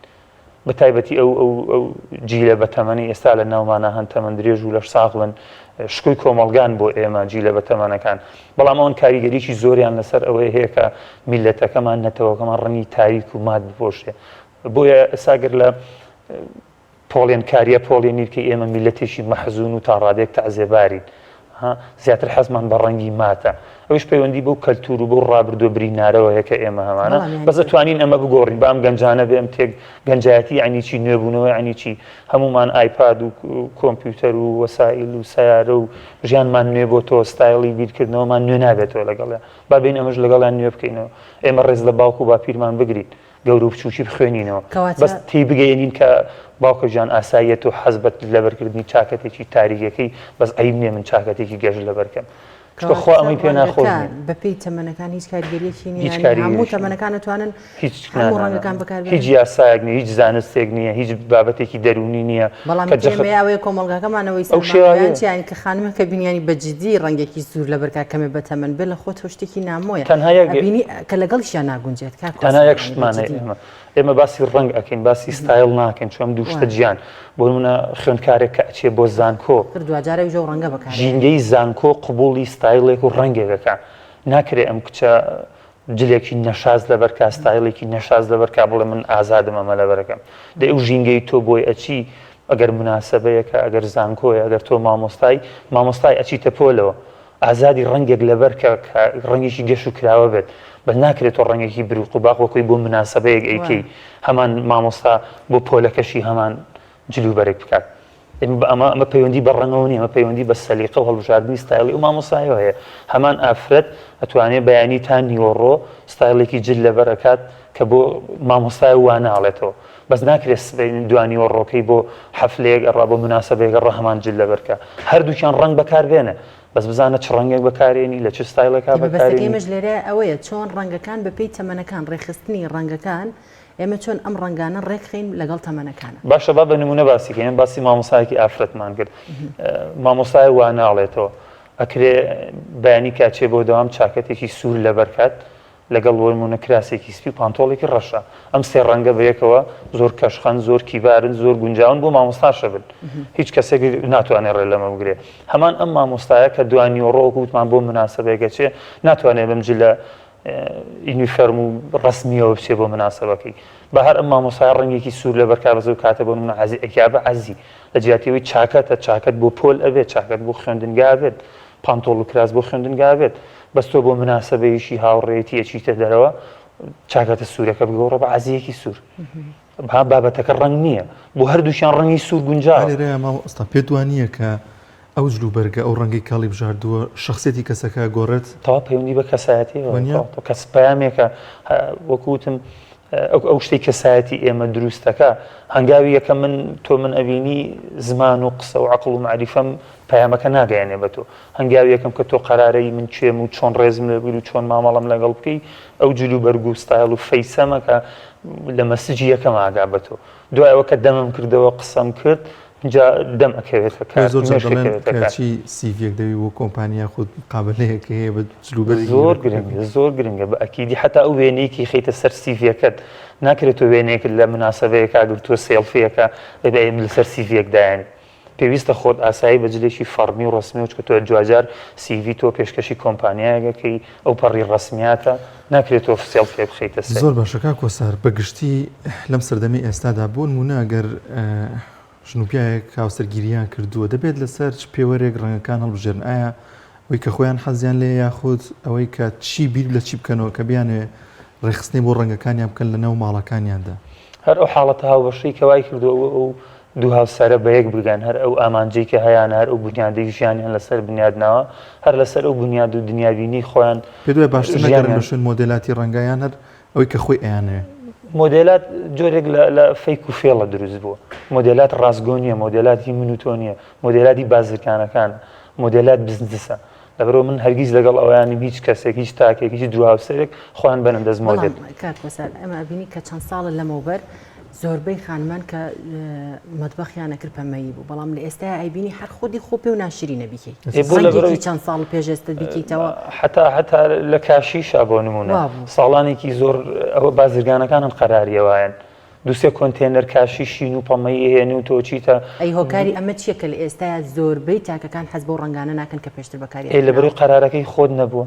بە تایبەتی ئەو ئەو ئەو جیلە بە تەمەنی ئێستا لە ناومانە هەن تەمەن درێژ و لەش ساغ بن شکۆی کۆمەڵگان بۆ ئێمە جیلە بە تەمەنەکان بەڵام ئەوان کاریگەریی زۆریان لەسەر ئەوەی هەیە کە میلەتەکەمان نەتەوەکەمان ڕەنگی تاریک و مات بپۆشێ بۆیە ئێستا گەر لە پۆڵێنکاریە پۆڵێنی بکەی ئێمە میللەتێکی مەحزون و تا ڕادەیەک تەعزێبارین ها زیاتر حەزمان بە ڕەنگی ماتە ئەویش پەیوەندی بەو کەلتور و بەو ڕابردووە برینارەوە هەیە کە ئێمە هەمانە بەڵام یانی بەس ئەتوانین ئەمە بگۆڕین با ئەم گەنجانە بێ ئەم تێک گەنجایەتی یعنی چی نوێبوونەوە یعنی چی هەمومان ئایپاد و کۆمپیوتەر و وەسائیل و سەیارە و ژیانمان نوێ بۆتەوە ستایڵی بیرکردنەوەمان نوێ نابێتەوە لەگەڵیان با بێین ئەمەش لەگەڵیان نوێ بکەینەوە ئێمە ڕێز لە باوک و باپیرمان بگرین گەورە و بچووکی بخوێنینەوە کەواتە. بەس تێی بگەیەنین کە باوکە گیان ئاساییە تۆ حەز بە لەبەرکردنی چاکەتێکی تاریکەکەی بەس عەیب نییە من چاکەتێکی گەش لەبەرکەم چونکە خوا کەواتە ئەمەی پێ ناخۆش ڕەنگەکان نییە. بەپێی تەمەنەکان هیچ کاریگەریەکی نییە هیچ یانی هەموو کاریگەریەکی نییە. تەمەنەکان ئەتوانن هیچ نا هەموو نا نا ڕەنگەکان بەکار هیچ بێنن؟ یاسایەک نییە هیچ زانستێک نییە هیچ بابەتێکی دەروونی نییە بەڵام کە جەخت ئێمە ئەوەیە کۆمەڵگاکەمانەوەی ئەو سەلماندووە یان شێوایە. چی یانی کە خانمەکە بینیانی بە جدی ڕەنگێکی سوور لەبەرکا کەمێ بەتەمەن بێ لە خۆتەوە شتێکی نامۆیە تەنها یەک ئەبینی کە لەگەڵیشیا ناگونجێت کاک تەنها کۆسار یەک یانی بە شتمان هەیە جدی. ئێمە ئێمە باسی ڕەنگ ئەکەین باسی ستایل ناکەین چون ئەم دوو شتە جیان بۆ نمونە خوێندکارێک کە ئەچێ بۆ زانکۆ کرد دواجار ئەویش ئەو ڕەنگە بەکارئەهێنێ. ژینگەی زانکۆ قبوڵی ستایلێک و ڕەنگێک ئەکا ناکرێ ئەم کچە جلێکی نەشاز لەبەر کا ستایلێکی نەشاز لەبەر کا بڵێ من ئازادم ئەمە لەبەرەکەم دەی ئەو ژینگەی تۆ بۆی ئەچی ئەگەر مناسەبەیەکە ئەگەر زانکۆیە ئەگەر تۆ مامۆستای مامۆستای ئەچیتە پۆلەوە ئازادی ڕەنگێک لەبەر کە ڕەنگێکی گەش و کراوە بێت بەس ناکرێت تۆ ڕەنگێکی بروق و باق وەکوی بۆ مناسەبەیەک ئەیکەی هەمان مامۆستا بۆ پۆلەکەشی هەمان جلوبەرگ بکات ئەمە ئەمە پەیوەندی بە ڕەنگەوە نیە ئەمە پەیوەندی بە سەلیقە و هەڵبژاردنی ستایلی ئەو مامۆستایەوە هەیە هەمان ئافرەت ئەتوانێت بەیانی تا نیوەڕۆ ستایلێکی جل لەبەر ئەکات کە بۆ مامۆستای وانە ئەڵێتەوە بەس ناکرێت سبەی دوانیوەڕۆکەی بۆ حەفلەیەک ئەڕا بۆ مناسەبەیەک ئەڕا هەمان جل لەبەر کە هەردووکیان ڕەنگ بەکار بێنە بەس بزانە چ ڕەنگێک بەکارێنی لە چ ستایلێکا مەبەستەکەی بەکارێنی. ئێمەش لێرە ئەوەیە چۆن ڕەنگەکان بەپێی تەمەنەکان ڕێکخستنی ڕەنگەکان. ئێمە چۆن ئەم ڕەنگانە ڕێکخەین لەگەڵ تەمەنەکانە؟ باشە با بە نمونە باسی کەین باسی مامۆستایەکی ئافرەتمان کرد مامۆستای وا ناڵێتەوە ئەکرێ بەیانی کاچێ بۆ دەوام چاکەتێکی سوور لەبەر کات لەگەڵ بۆ نمونە کراسێکی سپی و پانتۆڵێکی ڕەشە ئەم سێ ڕەنگە بەیەکەوە زۆر کەشخەن زۆر کیبارن زۆر گونجاون بۆ مامۆستاشە بن هیچ کەسێک ناتوانێت ڕێ لەمە بگرێ هەمان ئەم مامۆستایە کە دوانیۆڕۆ وەکو وتمان بۆ مناسبەیەکە چێ ناتوانێت بەم جلە یونیفەرم و ڕەسمیەوە بچێ بۆ مناسبەکەی بە هەر ئەم مامۆستای ڕەنگێکی سوور لەبەر کا بەس ئەو کاتە بۆ نمونە عەزی ئەکیا بە عەزی لە جیاتی ئەوەی چاکەتە چاکەت بۆ پۆل ئەبێت چاکەت بۆ خوێندنگا ئەبێت پانتۆڵ و کراس بۆ خوێندنگا ئەبێت بەس تۆ بۆ مناسبەیەکی هاوڕێیەتی ئەچیتە دەرەوە چاکەتە سوورەکە بگۆڕە بە عەزیەکی سوور با بابەتەکە ڕەنگ نییە بۆ هەردووکیان ڕەنگی سوور گونجاوە. لێرەیا مامۆستا پێت وا نییە کە ئەو جل و بەرگە ئەو ڕەنگەی کە هەڵیبژاردووە شەخسیەتی کەسەکە ئەگۆڕێت؟ تەواو پەیوەندی بە کەسایەتیەوە وە نییە؟ تەواو کەس پەیامێکە وەکو وتم ئەو ئەو شتەی کەسایەتی ئێمە دروستەکە هەنگاوی یەکەم من تۆ من ئەبینی زمان و قسە و عەقڵ و مەعریفەم پەیامەکە ناگەیەنێ بە تۆ هەنگاوی یەکەم کە تۆ قەرارەی من کێم و چۆن ڕێزم لێ بگری و چۆن مامەڵەم لەگەڵ بکەی ئەو جل و بەرگ و ستایڵ و فەیسەمە کە لە message ی یەکەم ئاگا بە تۆ دوای ئەوە کە دەمم کردەوە قسەم کرد جا دەم ئەکەوێتە کار زۆر جار مێشک دەڵێن ئەکەوێتە کە کار چی CV یەک دەوی بۆ کۆمپانیا خود مقابەلەیەک هەیە بە جلوبەرگێکی زۆر ڕێک گرنگە بێت. زۆر گرنگە بە ئەکیدی حەتا ئەو وێنەیەکی خەیتە سەر CV یەکەت ناکرێت تۆ وێنەیەکت لە مناسەبەیەکا گرتووە سێڵفیەکە لەسەر CV یەک دایەنی پێویستە خۆت ئاسایی بە جلێکی فەڕمی و ڕەسمیەوە چونکە تۆ دواجار CV تۆ پێشکەشی کۆمپانیایەک ئەکەی ئەو پەڕی ڕەسمیاتە ناکرێت تۆ سێڵفیەک بخەیتە سەری. زۆر باشە کاک کۆسار بە گشتی لەم سەردەمەی ئێستادا بۆ نموونە گەر ژن و پیاوێک هاوسەرگیریان کردووە دەبێت لەسەر چ پێوەرێک ڕەنگەکان هەڵبژێرن ئایا ئەوەی کە خۆیان حەزیان لێیە یاخود ئەوەی کە چی بیر لە چی بکەنەوە کە بیانەوێ ڕێکخستنی بۆ ڕەنگەکانیان بکەن لە ناو ماڵەکانیاندا؟ هەر ئەو حاڵەتە هاوبەشەی کە وای کردووە ئەو دوو هاوسەرە بەیەک بگەن، هەر ئەو ئامانجەی کە هەیانە، هەر ئەو بونیادەی ژیانیان لەسەر بنیاد ناوە، هەر لەسەر ئەو بونیاد و دنیابینیی خۆیان پێت وایە باشتر نەگەڕێن ژیانیان. بە شوێن مۆدێلاتی ڕەنگە یان هەر ئەوەی کە خۆی ئەیانەوێ؟ مۆدێلات جۆرێک لە لە فەیک و فێڵە دروست بووە. مۆدێلات ڕاستگۆ نییە، مۆدێلات هی من و تۆ نییە، مۆدێلات هی بازرگانەکانە، مۆدێلات بزنسە. لەبەرئەوە من هەرگیز لەگەڵ ئەوەیا نیم هیچ کەسێک، هیچ تاکێک، هیچ دوو هاوسەرێک خۆیان بەنە دەست مۆدێل. بەڵام کاک کۆسار ئێمە ئەبینی کە چەند ساڵە لەمەوبەر زۆربەی خانمان کە مەتبەخیان ئەکرد پەمەیی بوو بەڵام لە ئێستایا ئەیبینی هەر خودی خۆ پێ و ناشرینە بیکەی ئێ بۆ لەبەرئەوەی ڕەنگێکی چەند ساڵ پێش ئێستا بیکەیتەوە حەتا حەتا لە کاشیشا بۆ نموونە وابوو. ساڵانێکی زۆر ئەوە بازرگانەکانن قەراری ئەوایەن دوو سێ کۆنتێنەر کاشی شین و پەمەیی ئەهێنی و تۆ چیتە ئەی هۆکاری ئەمە چییە کە لە ئێستایا زۆربەی تاکەکان حەز بەو ڕەنگانە ناکەن کە پێشتر بەکاریان ئێ لەبەرەی هێناوە؟ قەرارەکەی خۆت نەبووە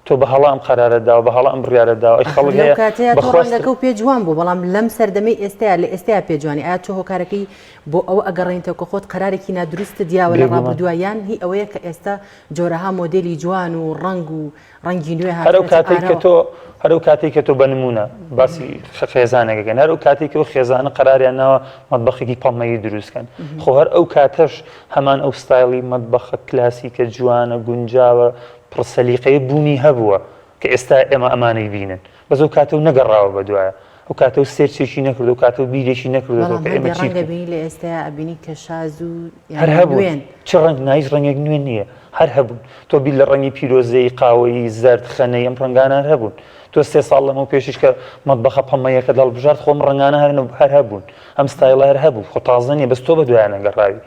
تۆ بە هەڵە ئەم قەرارەت داوە بە هەڵە ئەم بڕیارەت داوە ئەی ئاخر خەڵک لەو هەیە کاتەیا بە تۆ خواست ڕەنگەکەو پێ جوان بوو بەڵام لەم سەردەمەی ئێستایا لە ئێستایا پێ جوانی ئایا تۆ هۆکارەکەی بۆ ئەوە ئەگەڕێنیتەوە کە خۆت قەرارێکی نادروستت یاوە لە بێگومان. ڕابردووە یان هی ئەوەیە کە ئێستا جۆرەها مۆدێلی جوان و ڕەنگ و ڕەنگی نوێ هەر ئەو هاتوونەتە کاتەی کە ئاراوە. تۆ هەر ئەو کاتەی کە تۆ بە نموونە باسی خێزانێک ئەکەین هەر ئەو کاتەی کە ئەو خێزانە قەراریان ناوە مەتبەخێکی پەمەیی دروست کەن خۆ هەر ئەو کاتەش هەمان ئەو ستایڵی مەتبەخە کلاسیکە جوانە گونجاوە پڕ سەلیقەیە بوونی هەبووە کە ئێستا ئێمە ئەمانەی بینن بەس ئەو کاتە و نەگەڕاوە بە دوایە ئەو کاتە و search ێکی نەکردو ئەو کاتە و بیرێکی نەکردۆتەوە بەڵام کە ئێمە هەندێ چی ڕەنگە بکەین. بینی لە ئێستایا ئەبینی کە شاز و هەر یانی هەبوون نوێن. چ ڕەنگ نا هیچ ڕەنگێک نوێ نییە هەر هەبوون تۆ بیر لە ڕەنگی پیرۆزەیی قاوەیی زەرد خەنەی ئەم ڕەنگانە هەر هەبوون تۆ سێ ساڵ لەمەو پێشیش کە مەتبەخە پەمەیەکەت هەڵبژارد خۆ ئەم ڕەنگانە هەر هەر هەبوون ئەم ستایڵە هەر هەبوو خۆ تازە نییە بەس تۆ بە دوایان نەگەڕاوی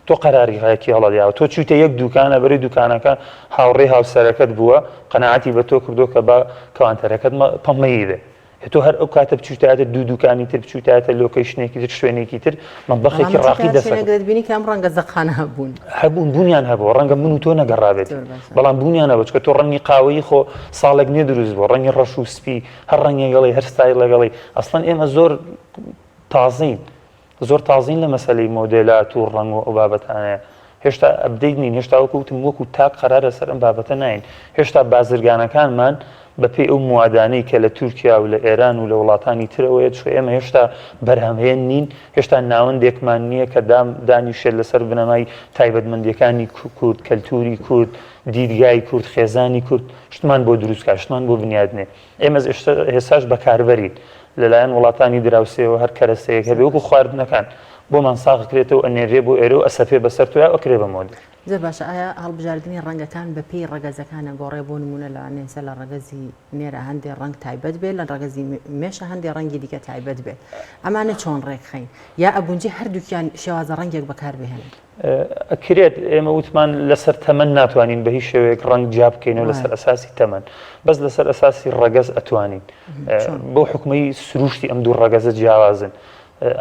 تۆ قەراری ڕێکی هەڵەداوە تۆ چوویتە یەک دوکان ئەبەری دوکانەکە هاوڕێی هاوسەرەکەت بووە قەناعەتی بە تۆ کردووە کە با کەوانتەرەکەت پەمەیی بێ ئێ تۆ هەر ئەو کاتە بچوویتایەتە دوو دوکانی تر بچوویتایەتە location ێکی تر شوێنێکی تر مەتبەخێکی بەڵام ڕاقی چ دەسەکەوت. شوێنێک دەتبینی کە ئەم ڕەنگە زەقانە هەبوون؟ هەبوون بوونیان هەبوو ڕەنگە من و تۆ نەگەڕابێت زۆر باشە. بەڵام بوونیان هەبوو چونکە تۆ ڕەنگی قاوەیی خۆ ساڵێک نییە دروست بووە ڕەنگی ڕەش و سپی هەر ڕەنگێک ئەڵێی هەر ستایڵێک ئەڵێی ئەسڵەن ئێمە زۆر تازەین زۆر تازەین لە مەسەلەی مۆدێلات و ڕەنگ و ئەو بابەتانەیە. هێشتا update نین، هێشتا وەکو وتم وەکو تاک قەرار لەسەر ئەم بابەتە ناین. هێشتا بازرگانەکانمان بەپێی ئەو موادانەی کە لە تورکیا و لە ئێران و لە وڵاتانی ترەوەیە، چونکە ئێمە هێشتا بەرهەمهێن نین، هێشتا ناوەندێکمان نییە کە دانیشێت لەسەر بنەمای تایبەتمەندییەکانی کورد، کەلتووری کورد، دیدگای کورد، خێزانی کورد شتمان بۆ دروست کات، شتمان بۆ بنیات نێ. ئێمە ئێستاش بەکاربەرین لەلایەن وڵاتانی دراوسێوە هەر کەرەسەیەک هەبێ وەکو خواردنەکان. بۆمان ساغ کرێتەوە ئەنێرێ بۆ ئێرە و ئەسەپێ بەسەر تۆیا ئەکرێ بە مۆدێل. زۆر باشە ئایا هەڵبژاردنی ڕەنگەکان بە پێی ڕەگەزەکان ئەگۆڕێ بۆ نموونە لەوانەیە ئێستا لە ڕەگەزی نێرا هەندێ ڕەنگ تایبەت بێت لە ڕەگەزی مێشە هەندێ ڕەنگی دیکە تایبەت بێت ئەمانە چۆن ڕێکخەین یا ئەگونجێ هەردووکیان شێوازە ڕەنگێک بەکار بهێنن؟ ئەکرێت ئێمە وتمان لەسەر تەمەن ناتوانین بە هیچ شێوەیەک ڕەنگ جیا بکەینەوە لەسەر ئەساسی تەمەن بەس لەسەر ئەساسی ڕەگەز ئەتوانین بۆ حکومەی سروشتی ئەم دوو ڕەگەزە جیاوازن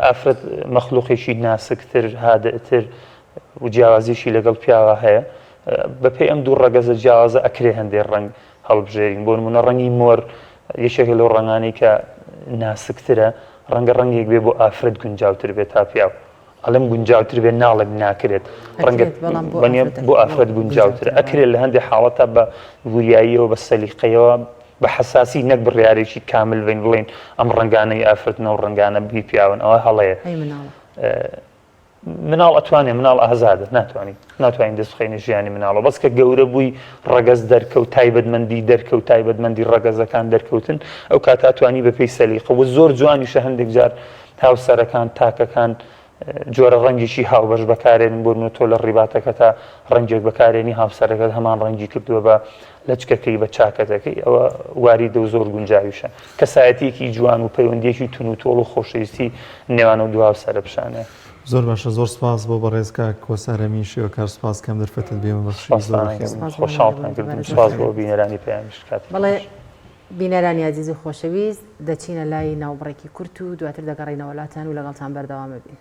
ئافرەت مەخلوقێکی ناسکتر هادئتر و جیاوازیشی لەگەڵ پیاوە هەیە بەپێی ئەم دوو ڕەگەزە جیاوازە ئەکرێ هەندێک ڕەنگ هەڵبژێرین بۆ نمونە ڕەنگی مۆر یەکێکە لەو ڕەنگانەی کە ناسکترە ڕەنگە ڕەنگێک بێ بۆ ئافرەت گونجاوتر بێت تا پیاو ئەڵێم گونجاوتر بێت ناڵێم ناکرێت ڕەنگە بۆ ئافرەت گونجاوتر ئەکرێت لە هەندێک حاڵەتە بە وریاییەوە بە سەلیقەیەوە بە حەساسی نەک بڕیارێکی کامل بین بڵێین ئەم ڕەنگانەی ئافرەتن ئەو ڕەنگانە هی پیاون ئەوە هەڵەیە مناڵ ئەتوانێ مناڵ ئازادە ناتوانین ناتوانین دەست بخەینە ژیانی مناڵەوە بەس کە گەورە بووی ڕەگەز دەرکەوت تایبەتمەندی دەرکەوت تایبەتمەندی ڕەگەزەکان دەرکەوتن ئەو کاتە ئەتوانی بەپێی سەلیقە و زۆر جوانیشە هەندێک جار هاوسەرەکان تاکەکان جۆرە ڕەنگێکی هاوبەش بەکارێنن بۆ نمونە تۆ لە ڕیباتەکەتا ڕەنگێک بەکارێنی هاوسەرەکەت هەمان ڕەنگی کردووە بە لەچکەکەی بە چاکەتەکەی ئەوە واریدە و زۆر گونجاویشە کەسایەتیەکی جوان و پەیوەندیەکی تون و تۆڵ و خۆشەویستی نێوان ئەو دوو هاوسەرە پیشانێ. زۆر باشە زۆر سپاس بۆ بەڕێز کاک کۆسار ئەمین شێوەکار سپاس کەم دەرفەتت بێمە بەخشی زۆر بەخێر بێن. خۆشحاڵتان کردم سپاس بۆ بینەرانی پەیامیش کاتێکی بەڵێ خۆش. بینەرانی ئازیز و خۆشەویست دەچینە لای ناوبڕێکی کورت و دواتر دەگەڕێینەوە لاتان و لەگەڵتان بەردەوام ئەبین.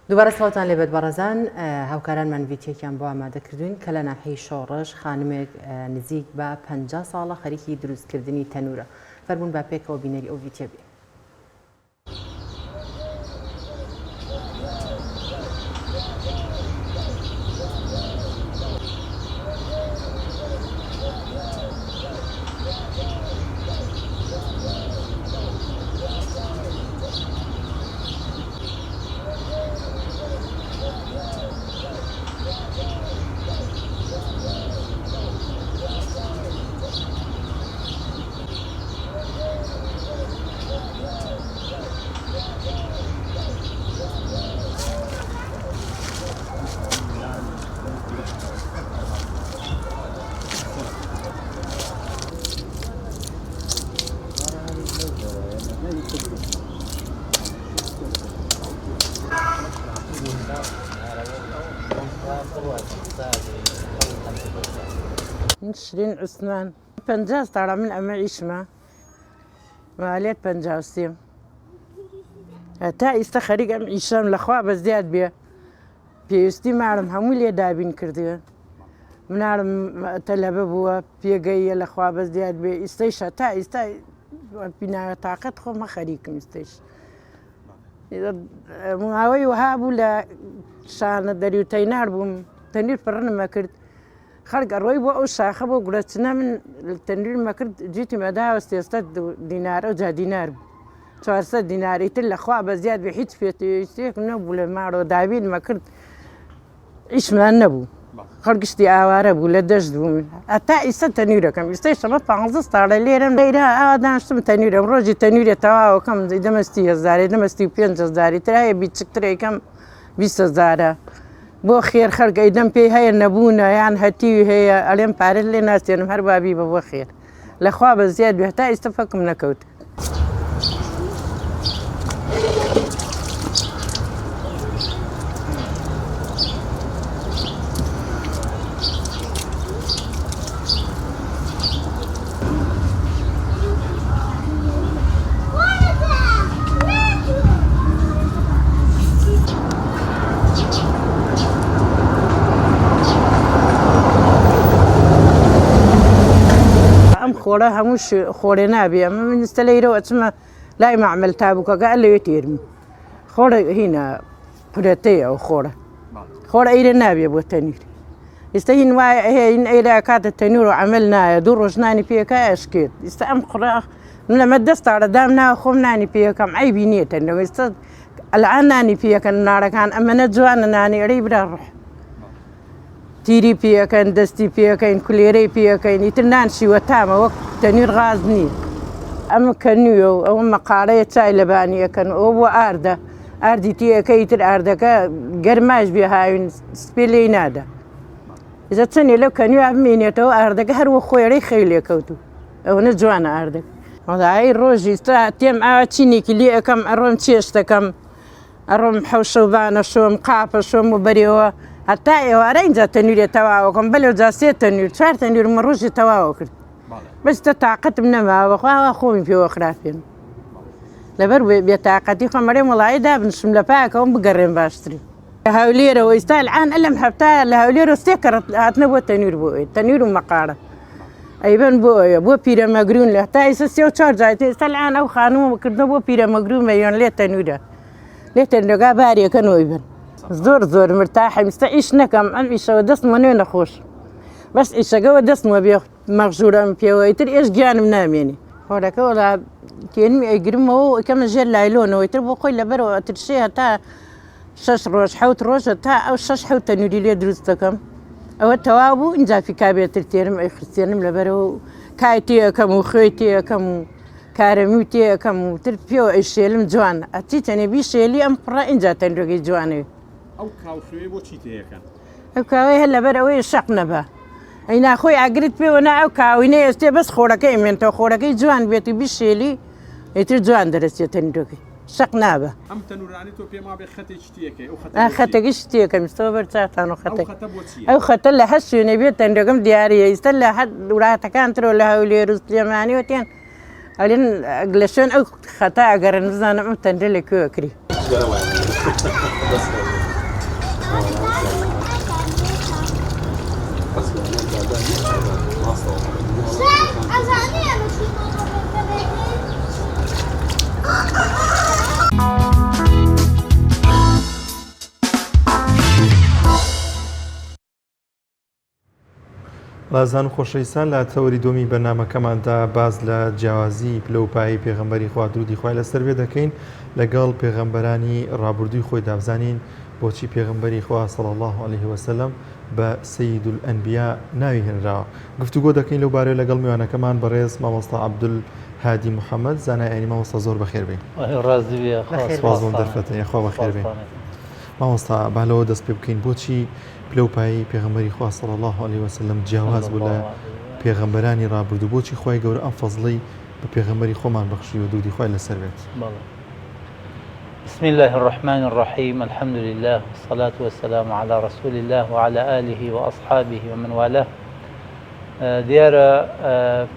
دووبارە سڵاوتان لێبێت بەڕێزان هاوکارانمان ڤیتیەکیان بۆ ئامادە کردوین کە لە ناحیەی شۆڕش خانمێک نزیک بە 50 ساڵە خەریکی دروستکردنی تەنورە فەرمونون با پێکەوە بینەری ئەو ڤیتیە بین. من شرین عوسمان 50 ساڵە من ئەمە ئیشمە مالێت 53 تا ئیستا خەریک ئەم ئیشەم لەخوا بە زیاد بێ پێویستی ماڵم هەمووی لێ دابین کردووە مناڵم تەلەبە بووە پێگەیە لە خوا بەس دیار بێ ئیستەیشە تا ئیستا بیناوە تاقەت خۆمە خەریکم ئیستەیش ماوەی وەها بوو لە شانە دەری و تەینار بووم تەنیر پڕنمە کرد خەڵک ئەڕۆی بۆ ئەو شاخە بۆ گوڵەچنە من تەنیرمە کرد جیتی مەداوە سێسەد دینار ئەو جا دینار بوو 400 دینار ئیتر لە خوا بە زیاد بێ هیچ پێویستیەک نەبوو لە ماڵەوە دابینمە کرد ئیشمان نەبوو خەڵک گشتی ئاوارە بوو لە دەشت بووم هەتا ئیستا تەنیرەکەم ئیستای شەمە پ ساڵە لێرەم لەیرا ئاوا دانیشتم تەنیرم ڕۆژی تەنیرە تەواوەکەم دەمەستی هەزارێ دەمەستی و پێنج هەزاری تر هەیە بیچکترێکەم 20 هەزارە بۆ خێر خەڵک ئەیدەم پێی هەیە نەبوونە یان هەتیوی هەیە ئەڵێم پارەت لێ ناستێنم هەر با بیبە بۆ خێر لەخوا بە زیاد بێ هەتا ئیستا فەکم نەکەوت. ئەم خۆڵە هەموو خۆڵێ نابێ ئەمە من ئێستا لەیرەوە ئەچمە لای مەعمەل تابووکەکە لەوێ تێرم خۆڵ هینە قورەتەیە ئەو خۆڵە خۆڵ ئەیرە نابێ بۆ تەنیر ئێستا هین وایە هین ئەیرە کاتە تەنور و عمل نایە دوو ڕۆژ نانی پێکە ئەشکێت ئێستا ئەم قڕە من لەمە دەست تاڵە دام ناوە خۆم نانی پێەکەم عیبی نییە تەنەوە ئێستا ئەلعان نانی پێەکەن نارەکان ئەمەنە جوانە نانی ئەرەی برا ڕۆح تیری پێەکەن دەستی پێەکەین کولێرەی پێەکەین ئیتر نان شیوە تامە وەک تەنیر غاز نییە. ئەمە کەنوویە و ئەوە مەقاڵەیە چای لەبانی ئەکەن ئەوە بۆ ئاردە ئاردی تێەکە ئیتر ئاردەکە گەرماش بێ هاوین سپێ لێی نادا ئیجا چەندێ لەو کەنووە بمێنێتەوە ئاردەکە هەر وە خۆیەی خەی لێکەوتوو ئەوەنە جوانە ئاردەکە وەڵایی ڕۆژی تا تێم ئاوا چینێکی لێ ئەکەم ئەڕۆم چێشتەکەم ئەڕۆم حەوشە و بانە شۆم قاپە شۆم و بەرێوە هەتا ئێوارە ئینجا تەنورێ تەواوەکەم بەلێ جا سێ تەنور چوار تەنورمە ڕۆژی تەواوە کرد بەس تە تاقەتم نەماوە بەخوا وا خۆمی پێوە خراپێن لەبەر بێتاقەتی خۆم ئەرێم وەڵایی دابنشم لە پاکەوەم بگەڕێم باشترین لە هەولێرەوە ئیستا الان ئەلم هەفتا لە هەولێرەوە سێ کەڕەت هاتنە بۆ تەنور بۆ ئەوێ تەنور و مەقاڕە ئەیبەن بۆ ئەوێ بۆ پیرەمەگرون لە تا ئیستا سێ و چوار جار ئێستا الان ئەو خانووە کردنە بۆ پیرەمەگرون مەیۆن لێ تەنورە لێ تەنورەکە بارێکەن و ئەیبەن زۆر زۆر مرتاحم ئیستا ئیش نەکەم ئەم ئیشەوە دەستمە نوێ نەخۆش بەس ئیشەکەوە دەستمە بێ مەغزورەم پێوە ئیتر ئێش گیانم نامێنێ. خۆرەکە وەڵا تێنمی ئەیگرمەوە و ئەیکەمە ژێر لایلۆنەوە ئیتر بۆ خۆی لەبەرەوە ئەترشێ هەتا شەش ڕۆژ حەوت ڕۆژە تا ئەو شەش حەوت تەنوری لێ دروست دەکەم ئەوە تەواو بوو ئینجا فیکابێتر تێرم ئەی خستێنم لەبەرەوە و کای تێ ئەکەم و خوێی تێ ئەکەم و کارەمی تێ ئەکەم و تر پێوە ئەیشێلم جوان ئەچی تەنێ بیشێلی ئەم پڕە ئینجا تەنورەکەی جوانەوێ. ئەو کاو خوێیە بۆ چی تێ ئەکەن؟ ئەو کاوەیە هەر لەبەر ئەوەیە شەق نەبا ئەی ناخۆی ئاگرت پێوە نا ئەو کاوینەی ئەستێ بەس خۆرەکەی ئەمێنتەوە خۆرەکەی جوان بێت و بیشێلی ئیتر جوان دەرەچێت تەنورەکەی شەق نابە. ئەم تەنورانەی تۆ پێم وابێ خەتێکی تێکەی ئەو خەتە ئا بۆ چییە؟ خەتەکەش تێکەم ئیستەوە بەر چاوتان و ئەو خەتە خەتە بۆ چییە؟ ئەو خەتە لە هەر شوێنێ بێت تەنورەکەم دیاریە ئیستە لە هەر وڵاتەکان ترەوە لە هەولێر و سلێمانیەوە تێن ئەلێن لە شوێن ئەو خەتا ئەگەڕێن بزانم ئەم تەندە لە کوێ ئەکری. ڕازان و خۆشەویستان لە تەوەری دووەمی بەرنامەکەماندا باس لە جیاوازی پلە و پایەی پێغەمبەری خوا درودی خوای لەسەر بێ دەکەین لەگەڵ پێغەمبەرانی ڕابردووی خۆیدا بزانین بۆچی پێغەمبەری خوا صلی اللە علیه وسلم بە سید الانبیاء ناوی هێنراوە گفتوگۆ دەکەین لەو بارەیە لەگەڵ میوانەکەمان بەڕێز مامۆستا عەبدولهادی محەمەد زانای ئاینی مامۆستا زۆر بەخێر بێی. ڕازی بێ خوا سوپاس بۆم دەرفەتە یاخوا بەخێر بێی مامۆستا با لەوە دەست پێ بکەین بۆچی پلە و پایەی پێغەمبەری خوا صلی اللە علیە وسلم جیاواز بوو لە پێغەمبەرانی ڕابردوو بۆچی خوای گەورە ئەم فەزڵەی بە پێغەمبەری خۆمان بەخشیوە درودی خوای لەسەر بێت. بەڵێ. بسم اللە الرحمن الرحیم الحمد للە والصلاة والسلام علی رسول اللە وعلی آله وأصحابه ومن والاه دیارە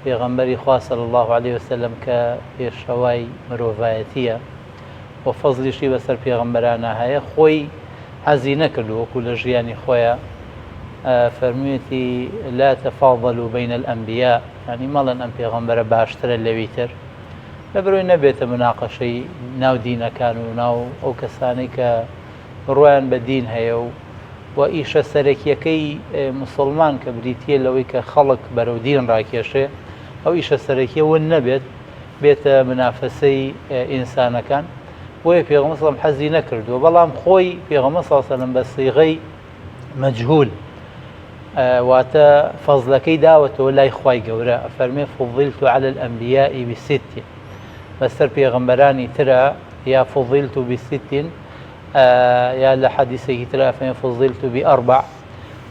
پێغەمبەری خوا صلی اللە علیه وسلم کە پێشەوای مرۆڤایەتیە و فەزلیشی بەسەر پێغەمبەرانا هەیە خۆی حەزی نەکردووە وەکو لە ژیانی خۆیا فەرموویەتی لا تفاضلوا بین الانبیاء یعنی مەڵێن ئەم پێغەمبەرە باشترە لەوی تر لەبەرئەوەی نەبێتە مناقەشەی ناو دینەکان و ناو ئەو کەسانەی کە بڕوایان بە دین هەیە و و ئیشە سەرەکیەکەی مسلمان کە بریتیە لەوەی کە خەڵک بەرەو دین ڕاکێشێ ئەو ئیشە سەرەکیە ون نەبێت بێتە منافەسەی ئینسانەکان بۆیە پێغەمبەر صلی حەزی نەکردووە بەڵام خۆی پێغەمبەر صلی الله بە سیغەی مەجهول واتە فەزلەکەی داوەتەوە لای خوای گەورە ئەفەرمێ فضلت على الأنبياء بست بەسەر پێغەمبەرانی ترە یا فضلت بست یا لە حەدیسێکی ترە ئەفەرمێ فضلت بأربع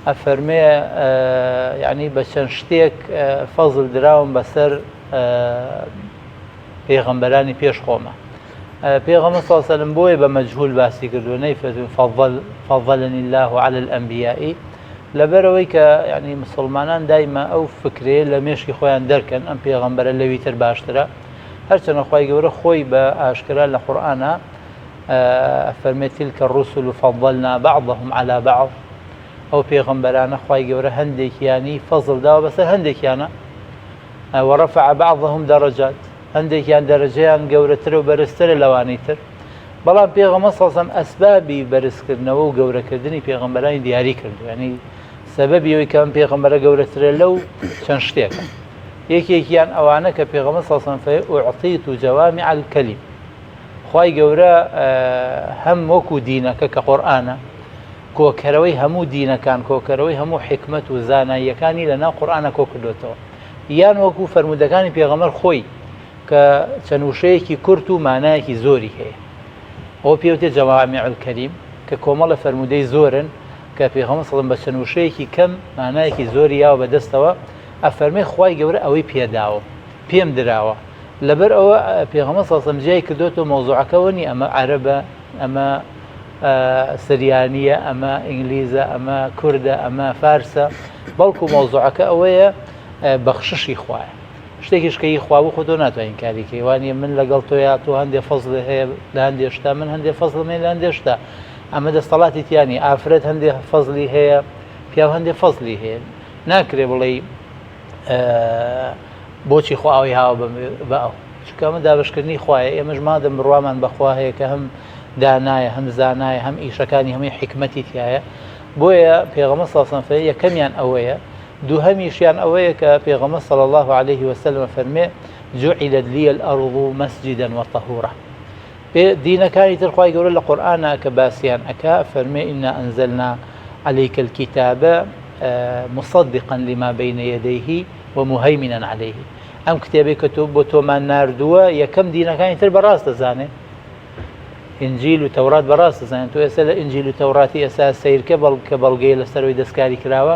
ئەفەرمێ یعنی بە چەند شتێک فەزل دراوم بەسەر پێغەمبەرانی پێش خۆمە پێغەمبەر صلی الله علیه و سلم بۆیە بە مەجهول باسی کردووە نەیفەرمووی فضل فضلنی الله علی الانبیاء لەبەرەوەی کە یعنی مسلمانان دایمە ئەو فکرەیە لە مێشکی خۆیان دەرکەن ئەم پێغەمبەرە لەوی تر باشترە هەرچەنە خوای گەورە خۆی بە ئاشکرا لە قورئانا فەرمێ تلك الرسل فضلنا بعضهم على بعض ئەو پێغەمبەرانە خوای گەورە هەندێکیانی فەزڵ داوە بەسەر هەندێکیانە ورفع بعضهم درجات هەندێکیان دەرەجەیان گەورەترە و بەرزترە لەوانەی تر بەڵام پێغەمبەر صلی الله علیه و سلم ئەسبابی بەرزکردنەوە و گەورەکردنی پێغەمبەرانی دیاری کردو یعنی سەبەبی ئەوەی کە ئەم پێغەمبەرە گەورەترە لەو چەند شتێکە یەکێکیان ئەوانە کە پێغەمبەر صلی الله علیه و سلم فەرمووی اعطیت جوامع الکلم خوای گەورە هەم وەکو دینەکە کە قورئانە کۆکەرەوەی هەموو دینەکان کۆکەرەوەی هەموو حکمت و زاناییەکانی لەناو قورئانە کۆ کردوێتەوە یان وەکو فەرموودەکانی پێغەمبەر خۆی کە چەند وشەیەکی کورت و مانایەکی زۆری هەیە ئەوە پێوتێ جەوامیع الکەلیم کە کۆمەڵە فەرموودەی زۆرن کە پێغەمبەر صلی بە چەند وشەیەکی کەم مانایەکی زۆری یاوە بە دەستەوە ئەفەرمێ خوای گەورە ئەوەی پێداوە پێم دراوە لەبەر ئەوە پێغەمبەر صلی الله جیای کردوێتەوە مەوزوعەکەەوە نی ئەمە عەرەبە ئەمە سریانیە ئەمە ئینگلیزە ئەمە کوردە ئەمە فارسە بەڵکو مەوزوعەکە ئەوەیە بەخششی خوایە شتێکیش کە هی خوا بوو خۆ تۆ ناتوانین ئینکاری کەی وانیە من لەگەڵ تۆیا تۆ هەندێ فەزڵ هەیە لە هەندێ شتا من هەندێ فەزڵم هەیە لە هەندێ شتا ئەمە دەستەڵاتی تیانی ئافرەت هەندێ فەزلی هەیە پیاو هەندێ فەزلی هەیە ناکرێ بڵێ بۆچی خوا ئەوی هاوە بە ئەو چونکە ئەمە دابشکردنی خوایە ئێمەش مادەم بڕوامان بەخوا هەیە کە هەم دانایە هەم زانایە هەم ئیشەکانی هەمووی حیکمەتی تایە بۆیە پێغەمبەر صلی الله علیه و یەکەمیان ئەوەیە دووهەمیشیان ئەوەیە کە پێغەمبەر صلی اللە علیه وسلم فەرمێ جعلت لی الارض مسجدا وطهورا پێ دینەکانی تر خوای گەورە لە قورئانا کە باسیان ئەکا فەرمێ انا انزلنا علیک الکتاب مصدقا لما بین یدیه ومهیمنا علیه ئەم کتێبەی کە تۆ بۆ تۆمان ناردووە یەکەم دینەکانی تر بەڕاست دەزانێ ئینجیل و تەورات بەڕاست دەزانێت تۆ ئێستا لە ئینجیل و تەوراتی ئێستا سیرکە بەڵکە بەڵگەی لەسەرەوەی دەستکاری کراوە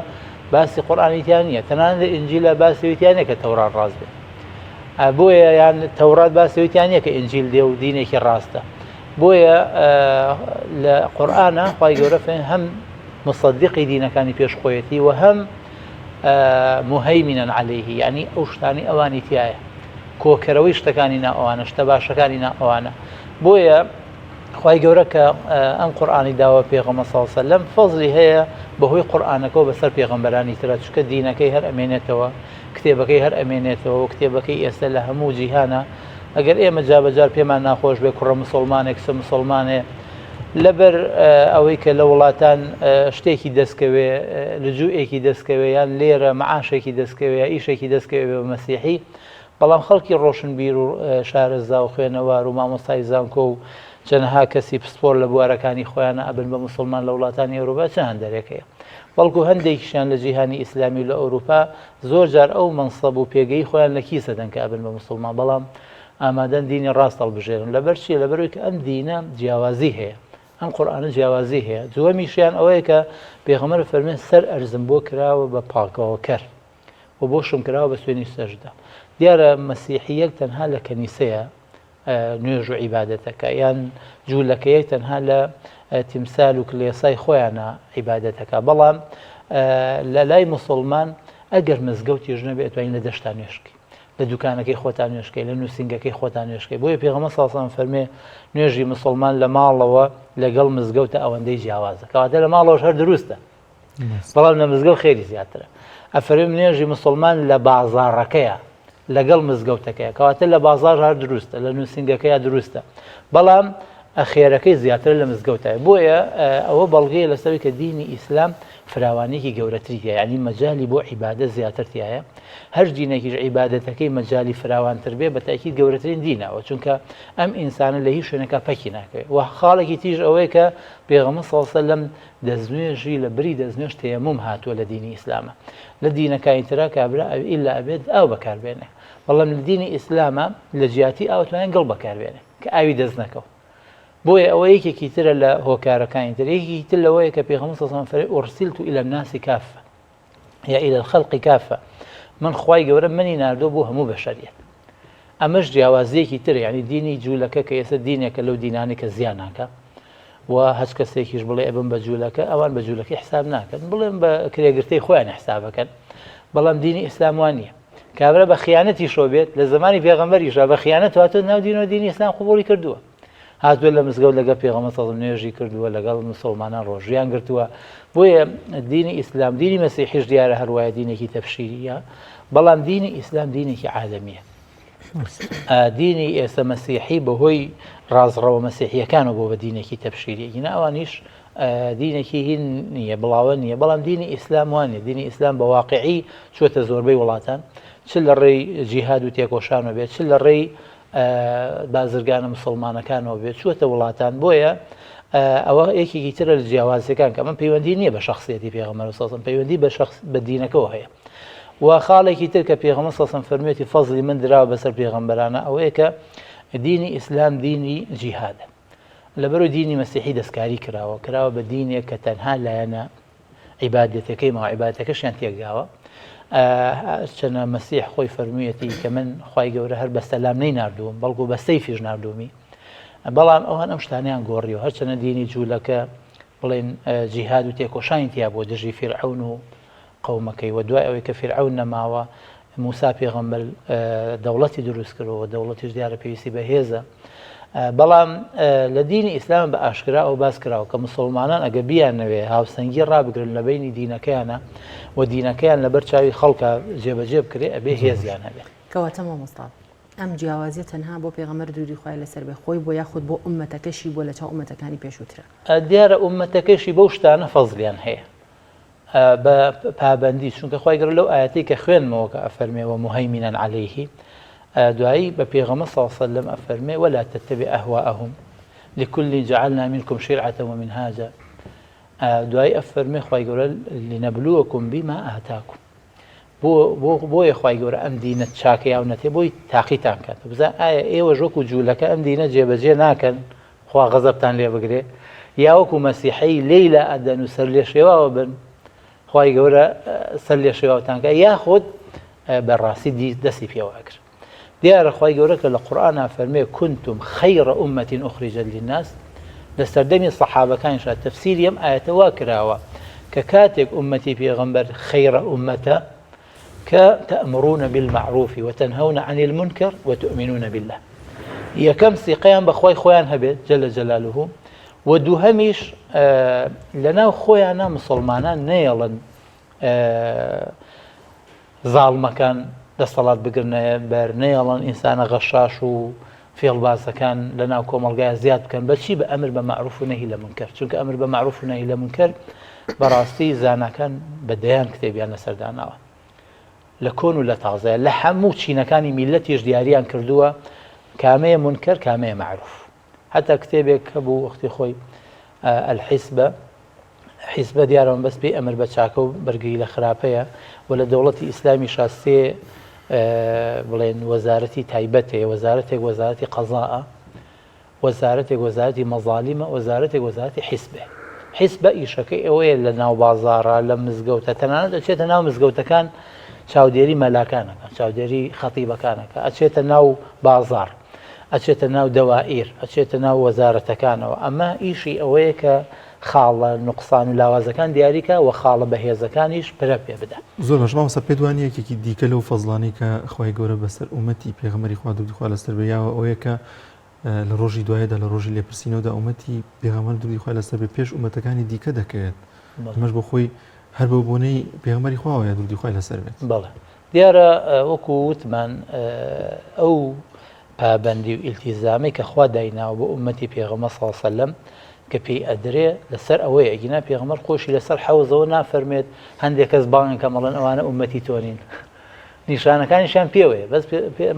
باسی قورئانی تیا نییە تەنانەت لە ئینجیلا باسی ئەوی تیا نییە کە تەورات ڕاست بێ بۆیە یان تەورات باسی ئەوی تیا نییە کە ئینجیل دێ و دینێکی ڕاستە بۆیە لە قورئانە خوای گەورە فێن هەم مصدقی دینەکانی پێش خۆیەتی و هەم مهیمنا علیه یعنی ئەو شتانی ئەوانی تایە کۆکەرەوەی شتەکانی نا ئەوانە شتە باشەکانی نا ئەوانە بۆیە خوای گەورە کە ئەم قورئانی داوە پێغەمبەر صلی اللە علیه وسلم فەزلی هەیە بەهۆی قورئانەکەوە بەسەر پێغەمبەرانی ترە چونکە دینەکەی هەر ئەمێنێتەوە کتێبەکەی هەر ئەمێنێتەوە و کتێبەکەی ئێستا لە هەموو جیهانە ئەگەر ئێمە جابەجار پێمان ناخۆش بێ کوڕە مسلمانێک کچە مسلمانێ لەبەر ئەوەی کە لە وڵاتان شتێکی دەستکەوێ لجوئێکی دەستکەوێ یان لێرە معاشێکی دەستکەوێ یا ئیشێکی دەستکەوێ بە مەسیحی بەڵام خەڵکی ڕۆشنبیر و شارەزا و خوێنەوار و مامۆستای زانکۆ و چەنەها کەسی پسپۆر لە بوارەکانی خۆیانە ئەبن بە موسڵمان لە وڵاتانی ئەوروپا چ هەندەرێک هەیە بەڵکو هەندێکیشیان لە جیهانی ئیسلامی و لە ئەوروپا زۆر جار ئەو مەنسەب و پێگەی خۆیان لە کیس ئەدەن کە ئەبن بە موسڵمان بەڵام ئامادەن دینی ڕاست هەڵبژێرن لەبەر چیە لەبەرئەوەی کە ئەم دینە جیاوازی هەیە ئەم قورئانە جیاوازی هەیە دووەمیشیان ئەوەیە کە پێغەمبەر فەرمێ سەر ئەرزم بۆ کراوە بە پاکەوەکەر و بۆشم کراوە بە سوێنی سەجدە. دیارە مەسیحییەک تەنها لە کەنیسەیە نوێژ و عیبادەتەکە یان جوولەکەیەک تەنها لە تیمسال و کلێسای خۆیانە عیبادەتەکە بەڵام لە لای مسلمان ئەگەر مزگەوتیش نەبێت ئەتوانین لە دەشتا نوێژکەی لە دوکانەکەی خۆتان نوێژکەی لە نووسینگەکەی خۆتان نوێژکەی بۆیە پێغەمبەر صلی الله علیه و سلم فەرمێ نوێژی مسلمان لە ماڵەوە لەگەڵ مزگەوتە ئەوەندەی جیاوازە کەواتە لە ماڵەوەش هەر دروستە بەڵام لە مزگەوت خێری زیاترە ئەفەرم نوێژی مسلمان لە بازاڕەکەیە لەگەڵ مزگەوتەکەیە کەواتە لە بازاڕ هەر دروستە لە نووسینگەکەیە دروستە بەڵام ئەخێرەکەی زیاتر لە مزگەوتە بۆیە ئەوە بەڵگەیە لەسەوی کە دینی ئیسلام فراوانێکی گەورەتری تیا یعنی مەجای بۆ عیبادە زیاتر تایە هەر دینێکیش عیبادەتەکەی مەجای فراوانتر بێ بە تاکید گەورەترین دینەوە چونکە ئەم ئینسانە لە هیچ شوێنەکە پەکی ناکەوێت و خاڵێکی تیژ ئەوەیە کە پێغەمبەر صلی الله علیه وسلم دەستنوێژی لە بری دەستنوێژ تەیەموم هاتووە لە دینی ئیسلامە لە دینەکانی ترا کابرا ئیلا ئەبێت ئاو بەکار بێنێ بەڵام لە دینی ئیسلامە لە جیاتی ئاو توانین گڵ بەکار بێنێ کە ئاوی دەست نەکەو بۆیە ئەوە یەکێکی ترە لە هۆکارەکانی تر یەکێکی تر لەوەیە کە پێغەمبەر صلی الله علیه و سلم فەرمی أرسلت إلى الناس كافة یا إلى الخلق كافة من خوای گەورە منی ناردووە بۆ هەموو بەشەریەت ئەمەش جیاوازیەکی ترە یعنی دینی جوولەکە کە ئێستا دینێکە لەو دینانی کە زیان ناکە و هەچ کەسێکیش بڵێ ئەبم بە جوولەکە ئەوان بە جوولەکەی حساب ناکەن بڵێن بە کرێگرتەی خۆیان حسابەکەن بەڵام دینی ئیسلام وان نییە کابرا بە خیانەتی شۆ بێت لە زمانی پێغەمبەریشا بە خیانەت هاتۆ ناو دین و دینی ئیسلام قبوڵی کردووە هاتووە لە مزگەوت لەگەڵ پێغەمبەر صلی الله نوێژی کردووە لەگەڵ مسلمانان ڕۆژیان گرتووە بۆیە دینی ئیسلام دینی مەسیحیش دیارە هەروایە دینێکی تەبشیریە بەڵام دینی ئیسلام دینێکی عالەمیە دینی ئێستا مەسیحی بەهۆی ڕازڕەوە مەسیحیەکانەوە بۆ بە دینێکی تەبشیری گینا ئەوانیش دینێکی هین نییە بڵاوە نییە بەڵام دینی ئیسلام وانە دینی ئیسلام بە واقعی چوەتە زۆربەی وڵاتان چ لە ڕێی جیهاد و تێکۆشانەوە بێت چ لە ڕێی بازرگانە مسلمانەکانەوە بێت چووەتە وڵاتان بۆیە ئەوە یەکێکی ترە لە جیاوازیەکان کە من پەیوەندی نییە بە شخصیەتی پێغەمبەر سەسم پەیوەندی بە شخص بە دینەکەەوە هەیە. و خاڵێکی تر کە پێغەمبەر صلی الله علیه و سلم فەرموویەتی فەزڵی من دراوە بەسەر پێغەمبەرانە ئەوەیە کە دینی ئیسلام دینی جیهادە لەبەرو دینی مەسیحی دەستکاری کراوە کراوە بە دینێک کە تەنها لایەنە عیبادەتەکەی ماوە عیبادەتەکەشیان تێکداوە چەنە مەسیح خۆی فەرموویەتی کە من خوای گەورە هەر بە سەلام نەی ناردووم بەڵکو بە سەیفیش ناردوومی بەڵام ئەوان ئەم شتانیان گۆڕیەوە هەرچەنە دینی جوولەکە بڵێن جیهاد و تێکۆشانی تیا بۆ دژی فیرعەون و قەومەکەی و دوای ئەوەی کە فیرعەون نەماوە موسا پێغەمبەر دەوڵەتی دروست کردەوە دەوڵەتیش دیارە پێویستی بە هێزە بەڵام لە دینی ئیسلام بە ئاشکرا ئەو باس کراوە کە مسلمانان ئەگە بیانەوێ هاوسەنگی ڕابگرن لە بینی دینەکەیانە و دینەکەیان لەبەر چاوی خەڵکە جێبەجێ بکرێ ئەبێ هێزیان هەبێ. کەواتە مامۆستا ئەم جیاوازیە تەنها بۆ پێغەمبەر دروودی خوای لەسەر بێ خۆی بووە یاخود بۆ ئوممەتەکەشی بووە لەچاو ئوممەتەکانی پێشووترا؟ دیارە ئوممەتەکەشی بەو شتانە فەزڵیان هەیە بە پابەندی چونکە خوای گەورە لەو ئایەتەی کە خوێنمەوە کە ئەفەرمێ ومهیمنا علیه دوایی بە پێغەمبەر صلی الله علیه وسلم ئەفەرمێ ولا تتبع اهواءهم لكل جعلنا منكم شرعة ومنهاجا دوایی ئەفەرمێ خوای گەورە لنبلوکم بما آتاکم بۆ بۆ بۆیە خوای گەورە ئەم دینە چاکە یاونەتێ بۆی تاقیتان کات بزان ئایا ئێوەش وەکو جوولەکە ئەم دینە جێبەجێ ناکەن خوا غەزەبتان لێ بگرێ یا وەکو مەسیحی لێی لا ئەدەن و سەر لێ شێواوە بن خوای گەورە سەر لێ شێواوتان کە یاخود بەڕاستی دەستی پێوە ئەگرن دیارە خوای گەورە کە لە قورئانا فەرمێ کنتم خیر امة اخرجت للناس لە سەردەمی سەحابەکانیشا تەفسیری ئەم ئایەتە وا کراوە کە کاتێک ئومەتی پێغەمبەر خیرە ئومەتە کە تأمرون بالمعروف وتنهون عن المنكر وتؤمنون بالله یەکەم سیقەیان بەخوای خۆیان هەبێت جل جلاله و دووهەمیش لەناو خۆیانە مسلمانان نەیەڵن زاڵمەکان دەسەڵات بگرنە بەر، نەیەڵن ئینسانە غەشاش و فێڵبازەکان لە ناو کۆمەڵگایا زیاد بکەن، بە چی؟ بە ئەمر بە مەعروف و نەهی لە مونکەر، چونکە ئەمر بە مەعروف و نەهی لە مونکەر بەڕاستی زاناکان بە دەیان کتێبیان لەسەر داناوە لە کۆن و لە تازەیە لە هەموو چینەکانی میلەتیش دیاریان کردووە کامەیە مونکەر کامەیە مەعروف. هەتا کتێبێک هەبوو وەختی خۆی الحیسبە حیسبە دیارە مەبەست پێی ئەمر بە چاکە و بەرگری لە خراپەیە و لە دەوڵەتی ئیسلامی شاسێ بڵێن وەزارەتی تایبەت هەیە وەزارەتێک وەزارەتی قەزاء وەزارەتێک وەزارەتی مەزالیمە وەزارەتێک وەزارەتی حیسبێ حیسبە ئیشەکەی ئەوەیە لە ناو بازاڕە لە مزگەوتە تەنانەت ئەچێتە ناو مزگەوتەکان چاودێری مەلاکانەکە چاودێری خەتیبەکانەکە ئەچێتە ناو بازاڕ ئەچێتە ناو دەوائیر، ئەچێتە ناو وەزارەتەکانەوە، ئەمە ئیشی ئەوەیە کە خاڵە نوقسان و لاوازەکان دیاری کا و خاڵە بەهێزەکانیش پرە پێ بدا. زۆر باش مامۆستا پێت وانیە یەکێکی دیکە لەو فەزڵانەی کە خوای گەورە بەسەر ئومەتی پێغەمبەری خوا درودی خوا لەسەر بێ یاوە ئەوەیە کە لە ڕۆژی دوایدا لە ڕۆژی لێپرسینەوەدا ئومەتی پێغەمبەر درودی خوای لەسەر بێ پێش ئومەتەکانی دیکە دەکەوێت ئەمەش بۆ خۆی هەر بەو بۆنەی پێغەمبەری خواوەیە درودی خوای لەسەر بێت. بەڵێ دیارە وەکو وتمان ئەو پابەندی و ئیلتیزامەی کە خوا دایناوە بۆ ئومەتی پێغەمبەر صلی الله علیه وسلم کە پێی ئەدرێ لەسەر ئەوەیە ئەگینا پێغەمبەر خۆشی لەسەر حەوزەوە نافەرمێت هەندێک کەس بانگ کەم ئەڵێن ئەوانە ئومەتی تۆ نین نیشانەکانیشیان پێوەیە بەس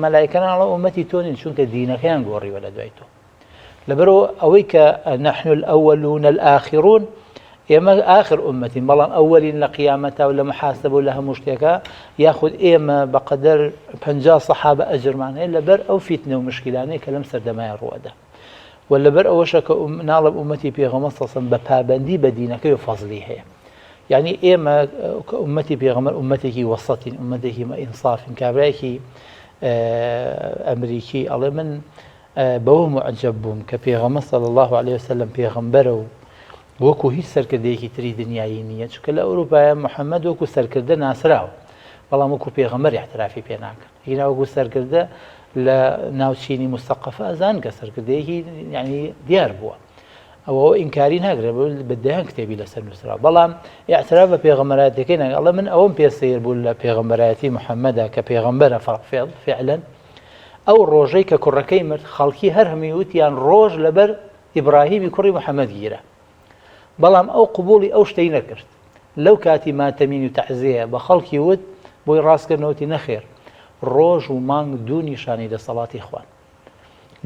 مەلایکەن ئەڵێن ئومەتی تۆ نین چونکە دینەکەیان گۆڕیوە لە دوای تۆ لەبەرئەوە ئەوەی کە نحن الاولون الاخرون ئێمە ئاخر ئومەتین بەڵام ئەوەلین لە قیامەتا و لە محاسبە و لە هەموو شتێکا یاخود ئێمە بەقەدەر 50 سەحابە ئەجرمان هەیە لەبەر ئەو فیتنە و مشکلانەی کە لەم سەردەمایە ڕووەدا و لەبەر ئەوەشە کە ناڵم ئومەتی پێغەمبەر صلی الله علیه و سلم بە پابەندی بە دینەکەی و فەزلی هەیە یعنی ئێمە کە ئومەتی پێغەمبەر ئومەتێکی وەسەتین ئومەتێکی ئینصافین کابرایەکی ئەمریکی ئەڵێ من بەوە موعجەب بووم کە پێغەمبەر صلی اللە علیە وسلم پێغەمبەرە و وەکو هیچ سەرکردەیەکی تری دنیایی نییە چونکە لە ئەوروپایە محەممەد وەکو سەرکردە ناسراوە بەڵام وەکو پێغەمبەر احترافی پێ ناکەن هینا وەکو سەرکردە لە ناوچینی مستەقەفە ئەزان کە سەرکردەیەکی یعنی دیار بووە ئەوە ئینکاری ناگرێت بە دەیان کتێبی لەسەر نووسرا بەڵام اعتراف بە پێغەمبەرایەتەکەی ناکە ئەڵێ من ئەوەم پێ سەیر بوو لە پێغەمبەرایەتی محەممەدا کە پێغەمبەرە فعلا ئەو ڕۆژەی کە کوڕەکەی مرد خەڵکی هەر هەمووی وتیان ڕۆژ لەبەر ئیبراهیمی کوڕی محەمەد گیرا بەڵام ئەو قبوڵی ئەو شتەی نەکرد لەو کاتی ماتەمین و تەعزیەیە بە خەڵکی وت بۆی ڕاستکردنەوە وتی نەخێر ڕۆژ و مانگ دوو نیشانەی دەسەڵاتی خوان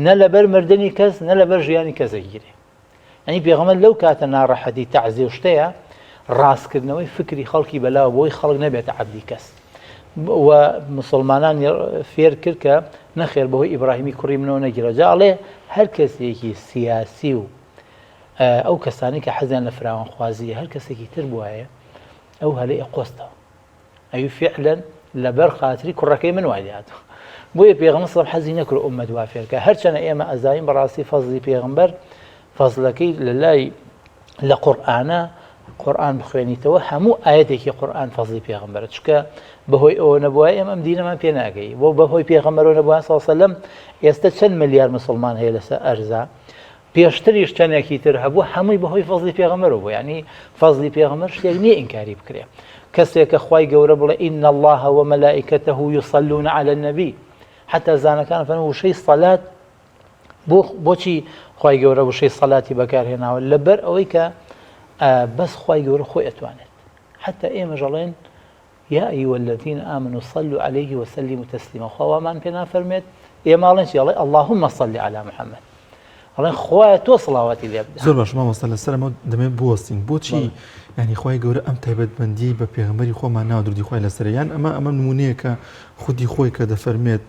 نە لەبەر مردنی کەس نە لەبەر ژیانی کەس ئەگیرێ یانی پێغەمبەر لەو کاتە ناڕەحەتی تەعزیە و شتەیە ڕاستکردنەوەی فکری خەڵکی بەلاوە بۆی خەڵک نەبێتە عەبدی کەس. و مسلمانانی فێر کرد کە نەخێر بەهۆی ئیبراهیمی کوڕی منەوە نەگیرا جا ئەڵێ هەر کەسێکی سیاسی و ئەو کەسانی کە حەزیان لە فراوانخوازیە هەر کەسێکی تر بواە ئەو هەلەی ئەقۆستەوە ئەوی فعلا لەبەر خاتری کوڕەکەی من وای لێهاتوو بۆیە پێغەمبەر صلی حەزی نەکرد ئومەت وا فێرکە هەرچەنە ئێمە ئەزانین بەڕاستی فەزلی پێغەمبەر فەزلەکەی لە لای لە قورئانە قورئان بخوێنیتەوە هەموو ئاەتێکی قورئان فەزلی پێغەمبەرە چونکە بەهۆی ئەوە نەبووە ئێمە ئەم دینەمان پێ ناگەی بۆ بەهۆی پێغەمبەرەوە نەبووە سەڵسەلم ئێستا چەند ملیار مسلمان هەیە لەسەر ئەرزا پێشتریش چەندێکی تر هەبوو هەمووی بەهۆی فەزلی پێغەمبەرەوە بوو یعنی فەزلی پێغەمبەر شتێک نییە ئینکاری بکرێ کەسێک کە خوای گەورە بڵێ إن الله وملائكته يصلون على النبي حتى زانەکان فەرموو وشەی سەلات بۆ بۆچی خوای گەورە وشەی سەلاتی بەکارهێناوە لەبەر ئەوەی کە بەس خوای گەورە خۆی ئەتوانێت حتى ئێمە ژەڵێن یا ایها الذین آمنوا صلوا علیه وسلموا تسلیما خوا وامان پێ نافەرمێت ئێمە ئەڵێن چی ئەڵێ اللهم صل علی محمد ئەڵێن خوایە تۆ سڵاواتی لێ بدە زۆر باش مامۆستا لەسەر ئەمە دەمێ بوەستین بۆچی ینی خوای گەورە ئەم تایبەتمەندی بە پێغەمبەری خۆمان ناوە درودی خوای لەسەر یان ئەمە ئەمە نمونەیەکە خودی خۆی کە دەفەرمێت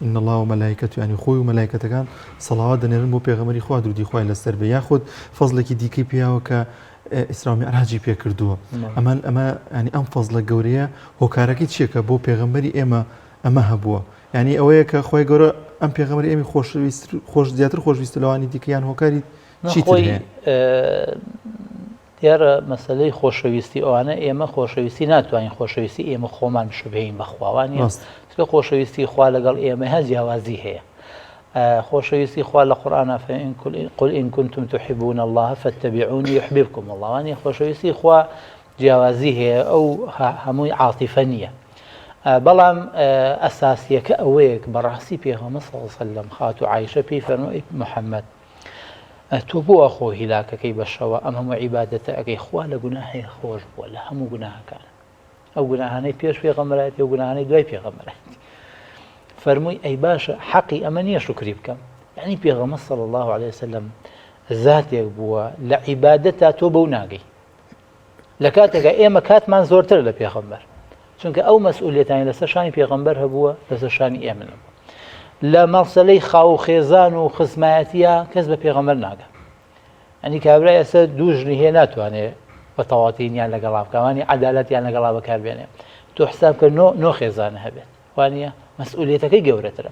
ان اللە وملائکته یانی خۆی و مەلایکەتەکان سەڵاوات دەنێرن بۆ پێغەمبەری خوا درودی خوای لەسەر بێ یاخود فەزڵێکی دیکەی پیاوە کە ئیسرا و میعراجی پێ کردووە ئەمە ئەمە ینی ئەم فەزڵە گەورەیە هۆکارەکەی چییە کە بۆ پێغەمبەری ئێمە ئەمە هەبووە یعنی ئەوەیە کە خۆی گەورە ئەم پێغەمبەری ئێمی خۆشویست خۆش زیاتر خۆشویستە لەوانی دیکە یان هۆکاری چی خۆی دیارە مەسەلەی خۆشەویستی ئەوانە ئێمە خۆشەویستی ناتوانین خۆشەویستی ئێمە خۆمان بشوبهین بەخوا وانە چونکە خۆشەویستی خوا لەگەڵ ئێمە هە جیاوازی هەیە خۆشەویستی خوا لە قورآن قل إن كنتم تحبون الله فاتبعوني يحببكم الله وانە خۆشەویستی خوا جیاوازی هەیە ئەو هەمووی عاتیفە نییە بەڵام ئەساسیەکە ئەوەیە بەڕاستی پێغەمبەر صلی الله علیه وسلم خاتوو عایشە پێی فەرموو محەممەد تۆ بۆ وا خۆ هیلاکەکەی بە شەوە ئەم هەموو عیبادەتە ئەکەی خوا لە گوناحێ خۆش بووە لە هەموو گوناهەکان ئەو گوناهانەی پێش پێغەمبەرایەتی و گوناهانەی دوای پێغەمبەرایەتی فەرمووی ئەی باشە حەقی ئەمە نییە شکری بکەم یعنی پێغەمبەر صلی الله علیه وسلم ذاتێک بووە لە عیبادەتا تۆ بەو ناگەی لە کاتێکا ئێمە کاتمان زۆرترە لە پێغەمبەر چونکە ئەو مەسئولیەتانی لەسەر شانی پێغەمبەر هەبووە لەسەر شانی ئێمە نەبوو لە مەسەلەی خاو و خێزان و خزمایەتیە کەس بە پێغەمبەر ناگە ئەنی کابرا ئێستا دوو ژنی هەیە ناتوانێ بە تەواتینیان لەگەڵا بکوانی عدالەتیان لەگەڵا بەکاربێنێ تۆ حساب کە نۆ نۆ خێزانە هەبێت وانە مەسئولیەتەکەی گەورەترە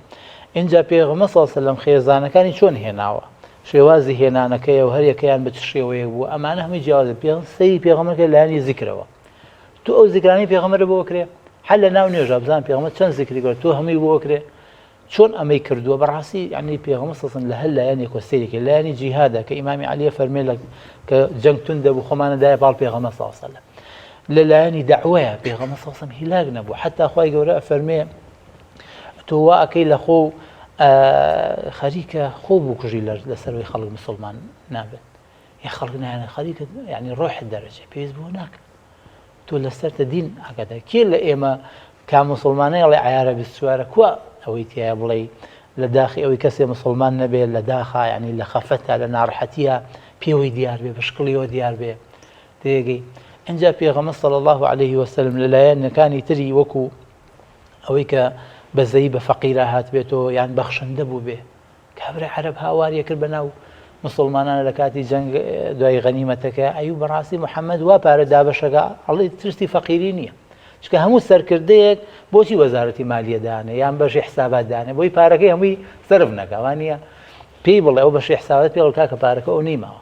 اینجا پێغەمبەر صلی الله علیه و سلم خێزانەکانی چۆن هێناوە شێوازی هێنانەکەی و هەریەکەیان بە چ شێوەیەک بوو ئەمانە هەمووی جیاوازە پێ سەیری پێغەمبەرکە لایەنی زیکرەوە تۆ ئەو زیکرانەی پێغەمبەر بۆ کرێ هەر لە ناو نوێژە بزان پێغەمبەر چەند زیکری کرد تۆ هەمووی بۆ کرێ چۆن ئەمەی کردووە بەڕاستی یعنی پێغەمبەر صلی الله لە هەر لایەنێک و سەیرێکی لایەنی جیهادە کە ئیمامی عەلیە فەرمێ لە کە جەنگ توند دەبوو خۆمانە دایە پاڵ پێغەمبەر صلی الله علیه وسلم لە لایەنی دەعوەیە پێغەمبەر صلی الله علیه وسلم هیلاک نەبوو حتا خوای گەورە ئەفەرمێ تۆ وا ئەکەی لە خۆ خەریکە خۆ بکوژی لەسەروی خەڵک مسلمان نابێت یا خەڵک نایانە خەریکە یعنی ڕۆحت دەرەچێ پێویست بۆ ناکە تۆ لەسەرتە دین ئاگادار کێ لە ئێمە کا مسلمانەی ئەڵێ عیارە 24 کوا ئەوەی تایە بڵێ لە داخی ئەوەی کەسێ مسلمان نەبێت لە داخا یعنی لە خەفەتە لە ناڕەحەتیە پێوەی دیار بێ بشکڵیەوە دیار بێ تێگەی ئینجا پێغەمبەر صلی الله علیه وسلم لەلایەنەکانی تری وەکو ئەوەی کە بەزەیی بە فەقیرا هاتبێتەوە یان بەخشندە بووبێ کابرای عەرەب هاواریە کرد بەناو مسلمانانە لە کاتی جەنگ دوای غەنیمەتەکە ئەیو بەڕاستی محەممەد وا پارە دابەشەکە ئەڵێ ترسی فەقیری نییە چکە هەموو سەرکردەیەک بۆچی وەزارەتی مالیە دانێ یان بەشی حسابات دانێ بۆی پارەکەی هەمووی سەرف نەکەوانە پێی بڵێ ئەو بەشی حسابات پێڵ کاکە پارەکە ئەو نیماوە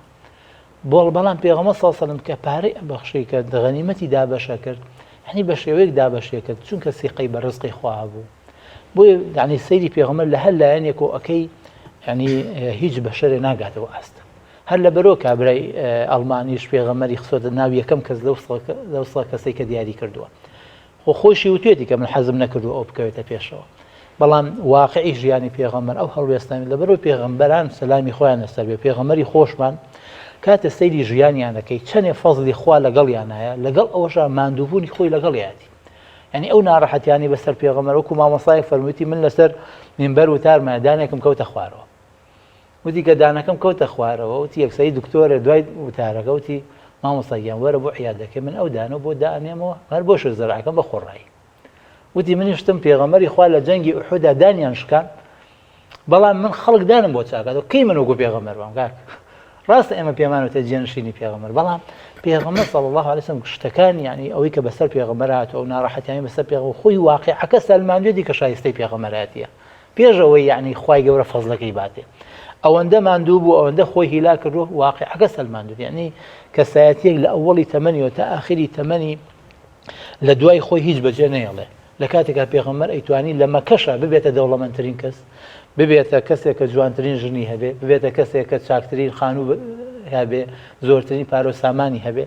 بۆڵ بەڵام پێغەمبەر صلی اللە علیه و سلم کە پارەی ئەبەخشی کە غەنیمەتی دابەشە کرد یعنی بە شێوەیەک دابەشێ کرد چونکە سیقەی بە ڕزقی خوا هەبوو بۆیە یعنی سەیری پێغەمبەر لە هەر لایەنێک و ئەکەی یعنی هیچ بەشەرێ ناگاتەوە ئاست هەر لە بەرۆ کابرای ئەڵمانیش پێغەمبەری خسۆتە ناو یەکەم کەس لەو سڵ کەسەی کە دیاری کردووە خۆ خۆیشی وتوێتی کە من حەزم نەکردووە ئەو بکەوێتە پێشەوە بەڵام واقعی ژیانی پێغەمبەر ئەو هەڵوێستانی لەبەرەوە پێغەمبەران سەلامی خۆیان لەسەر بێ پێغەمبەری خۆشمان کاتێ سەیری ژیانیان دەکەی چەنێ فەزلی خوا لەگەڵیانایە لەگەڵ ئەوەشا ماندووبوونی خۆی لەگەڵیاتی یعنی ئەو ناڕەحەتیانی بەسەر پێغەمبەر وەکو مامۆستایەک فەرموویتی من لەسەر مینبەر وتارمە دانێکم کەوتە خوارەوە وتی کە دانەکەم کەوتە خوارەوە وتی یەکسەری دکتۆرە دوای وتارەکە وتی مامۆستا گیان وەرە بۆ عیادەکەی من ئەو دانە بۆ دانێمەوە هەر بۆ شە زەرعەکەم بە خۆڕایی. وتی منیش وتم پێغەمبەری خوا لە جەنگی ئوحودا دانیان شکان بەڵام من خەڵک دانم بۆ چاکاتەوە کەی من وەکو پێغەمبەر بام کاک ڕاستە ئێمە پێمان وتە جێنشینی پێغەمبەر بەڵام پێغەمبەر صلی الله علیه وسلم شتەکان یعنی ئەوەی کە بەسەر پێغەمبەر هاتووە و ناڕەحەتیانی بەسەر پێغەمبەر خۆی واقعەکە سەلماندوێتی کە شایستەی پێغەمبەرایەتیە پێش ئەوەی یعنی خوای گەورە فەزلەکەی باتێ ئەوەندە ماندوو بوو ئەوەندە خۆی هیلا کردو واقعەکە سەلماندوێتی یعنی کەسایەتیەک لە ئەوەڵی تەمەنیەوە تا ئاخری تەمەنی لە دوای خۆی هیچ بەجێ نەیەڵێ لە کاتێکا پێغەمبەر ئەیتوانی لە مەکەشا ببێتە دەوڵەمەندترین کەس، ببێتە کەسێک کە جوانترین ژنی هەبێ، ببێتە کەسێک کە چاکترین خانوو هەبێ، زۆرترین پارە و سامانی هەبێ.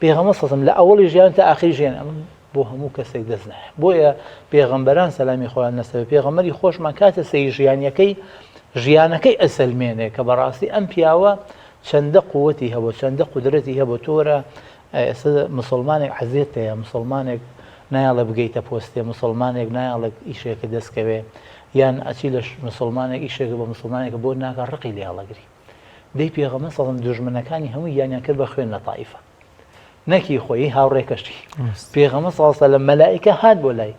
پێغەمبەر صلی اللە علیه و سلم لە ئەوەڵی ژیان تا ئاخری ژیان ئەمە بۆ هەموو کەسێک دەست نایە. بۆیە پێغەمبەران سەلامی خۆیان لەسەر بێ، پێغەمبەری خۆشمان کاتێ سەیر ژیانیەکەی ژیانەکەی ئەسەلمێنێ کە بەڕاستی ئەم پیاوە چەندە قووەتی هەبوو، چەندە قودرەتی هەبوو، تۆرە ئێستا مسوڵمانێک عەزێت هەیە مسوڵمانێک نایەڵێ بگەیتە پۆستێ مسوڵمانێک نایەڵێ ئیشێکە دەستکەوێ یان ئەچی لە مسوڵمانێک ئیشێکە بە مسوڵمانێکە بۆ ناکە ڕقی لێ هەڵەگری دەی پێغەمبەر سەڵم دوژمنەکانی هەموو گیانیان کرد بە خوێن لە تائیفە نەکی خۆی هاوڕێکەشی پێغەمبەر صلی الله علیه و مەلائکە هات بۆ لای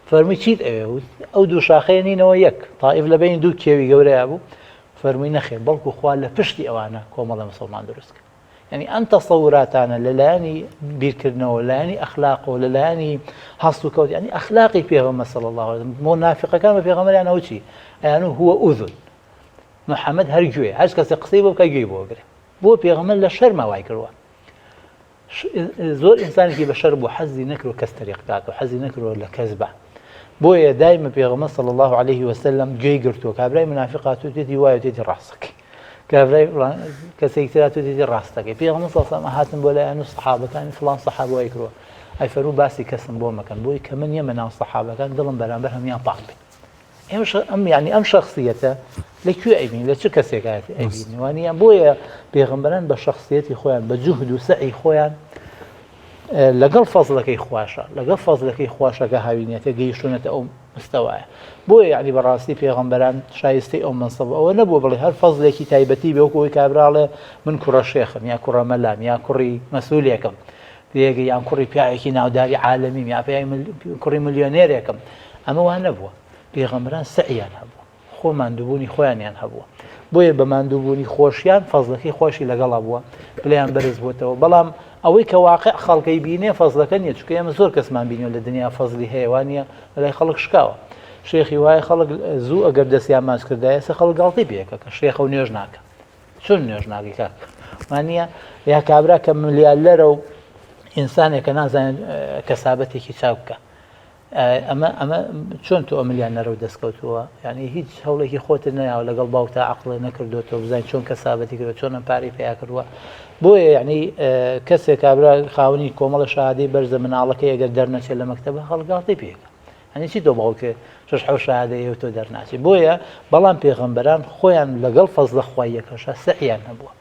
فەرمی چیت ئەوێ ئەو دوو شاخەیە نینەوە یەک تائیف لە بین دوو کێوی گەورەیە بوو فەرمووی نەخێر بەڵکو خوا لە پشتی ئەوانە کۆمەڵە مسلمان دروست کرد یانی ئەم تەسەوراتانە لە لایەنی بیرکردنەوە لایەنی ئەخلاقەوە لە لایەنی هەڵسوکەوت یانی ئەخلاقی پێغەمبەر صلی الله علیه وسلم مونافقەکان بە پێغەمبەریان ئەوە چی ئەیانو هو ئوذن محەممەد هەر گوێ هەر کەسێک قسەی بۆ بکە گوێی بۆ بگرێ بۆ پێغەمبەر لە شەرما وای کردووە زۆر ئینسانێکی بەشەر بوو حەزی نەکرد کەس تەریق کات و حەزی نەکرد لە کەس بە بۆیە دایمە پێغەمبەر صلی الله علیه وسلم گوێی گرتووە کابرای منافق هاتوویەتی وایە تێتی ڕاستەکەی کابرای کەسێکی تر هاتوویەتی ڕاستەکەی پێغەمبەر صلی الله علیه وسلم هاتن بۆ لایەن و سەحابەکانی فڵان سەحابە وای کردووە ئەی فەرموو باسی کەسم بۆ مەکەن بۆی کە من یەمە ناو سەحابەکان دڵم بەرامبەر هەموویان پاک بێت ئەم یعنی ئەم شخصیەتە لە کوێ ئەیبین لە چ کەسێکایەتی ئەیبین وانە بۆیە پێغەمبەران بە شخصیەتی خۆیان بە جوهد و سەعی خۆیان لەگەڵ فەزڵەکەی خواشە لەگەڵ فەزلەکەی خواشەکە هاوینەتە گەیشتونەتە ئەو مستەوایە بۆیە یعنی بەڕاستی پێغەمبەران شایستەی ئەو مەنسەب ئەوە نەبووە بڵێ هەر فەزلێکی تایبەتی بێ وەکو ئەوەی کابراڵێ من کوڕە شێخم یا کوڕە مەلام یا کوڕی مەسئولێکم پێگە یان کوڕی پیاوێکی ناوداری عالەمیم یا پیاوی کوڕی ملیۆنێرێکم ئەمە وا نەبووە پێغەمبەران سەعیان هەبوو خۆ ماندووبوونی خۆیانیان هەبووە بۆیە بە ماندووبوونی خۆشیان فەزلەکەی خۆشی لەگەڵا بووە پلەیان بەرز بووتەوە بەڵام ئەوەی کە واقع خەڵکەی بینێ فەزلەکە نییە چونکە ئێمە زۆر کەسمان بینیوە لە دنیا فەزلی هەیە وانە لەلای خەڵک شکاوە شێخی وایە خەڵک زوو ئەگەر دەستیان ماچ کردایە ئێستا خەڵک گاڵتەی پێکە کە شێخە و نوێژ ناکە چۆن نوێژ ناکەی کاک وانە یا کابرا کە ملیالەرە و ئینسانێکە نازانێت کەسابەتێکی چاک بکە ئەمە ئەمە چۆن تۆ ئەملیان نەرەو دەستکەوتووە یعنی هیچ هەوڵێکی خۆتت نەیاوە لەگەڵ باوکتا عقڵێ نەکردوێتەوە بزانین چۆن کەسابەتی کردوە چۆن ئەم پارەی پیا کردووە بۆیە یعنی کەسێک کابرا خاوەنی کۆمەڵە شادەی بەرزە مناڵەکەی ئەگەر دەرنەچێت لە مەکتەبە خەڵگاڵتەی پێکە هەنی چی تۆ باوکێ شش حەو شادەیە تۆ دەرناچی بۆیە بەڵام پێغەمبەران خۆیان لەگەڵ فەزلە خواییەکەشە سەعیان هەبووە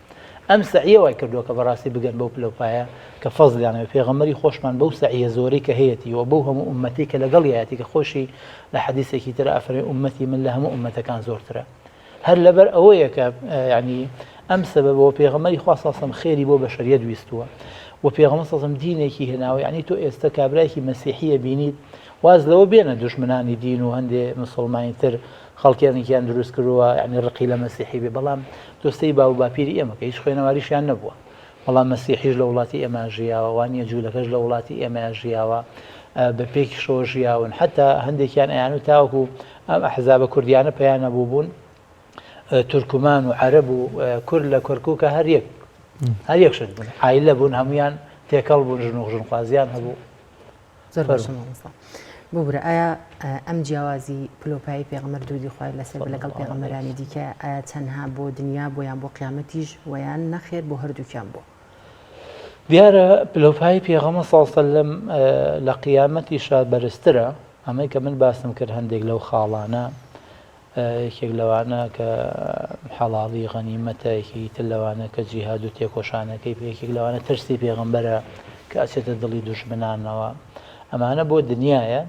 ئەم سەعیە وای کردووە کە بەڕاستی بگەن بەو پلەوپایە کە فەزڵیان هەبێ، پێغەمبەری خۆشمان بەو سەعیە زۆرەی کە هەیەتی و بەو هەموو ئوممەتەی کە لەگەڵیایەتی کە خۆشی لە حەدیسێکی ترا ئەفەرموێ ئوممەتی من لە هەموو ئوممەتەکان زۆرترە هەر لەبەر ئەوەیە کە یعنی ئەم سەبەبەوە پێغەمبەری خوا صلی الله خێری بۆ بەشەریەت ویستووە و پێغەمبەر صلی الله دینێکی هێناوە یعنی تۆ ئێستا کابرایەکی مەسیحیە بینیت واز لەوە بێنە دوژمنانی دین و هەندێ مسلمانی تر خەڵکیانێکیان دروست کردووە یعنی ڕقی لە مەسیحی بێ بەڵام تۆ سەی باو باپیری ئێمە کە هیچ خوێنەواریشیان نەبووە بەڵام مەسیحیش لە وڵاتی ئێمە ژیاوە وانە جوولەکەش لە وڵاتی ئێمە ژیاوە بە پێکیشەوە ژیاون حتا هەندێکیان ئەیان و تاوەکو ئەم ئەحزابە کوردیانە پێیان نەبوو بوون تورکمان و عەرەب و کورد لە کەرکووکە هەر یەک هەر یەک شت بوون عایلە بوون هەمویان تێکەڵ بوون ژن و ژنخوازیان هەبوو زۆر باشە مامۆستا ببورە ئایا ئەم جیاوازی پلۆپایی پێغەمبەر درودی خوای لەسەر بێ لەگەڵ پێغەمبەرانی دیکە ئایا تەنها بۆ دنیا بۆ یان بۆ قیامەتیش وەیان نەخێر بۆ هەردووکیان بۆ؟ دیارە پلۆپایی پێغەمبەر صلی الله علیه وسلم لە قیامەتیشا بەرزترە ئەمەی کە من باسم کرد هەندێک لەو خاڵانە یەکێک لەوانە کە حەڵاڵی غەنیمەتە، یەکێکی تر لەوانە کە جیهاد و تێکۆشانەکەی، یەکێک لەوانە ترسی پێغەمبەرە کە ئەچێتە دڵی دوژمنانەوە. ئەمانە بۆ دنیایە،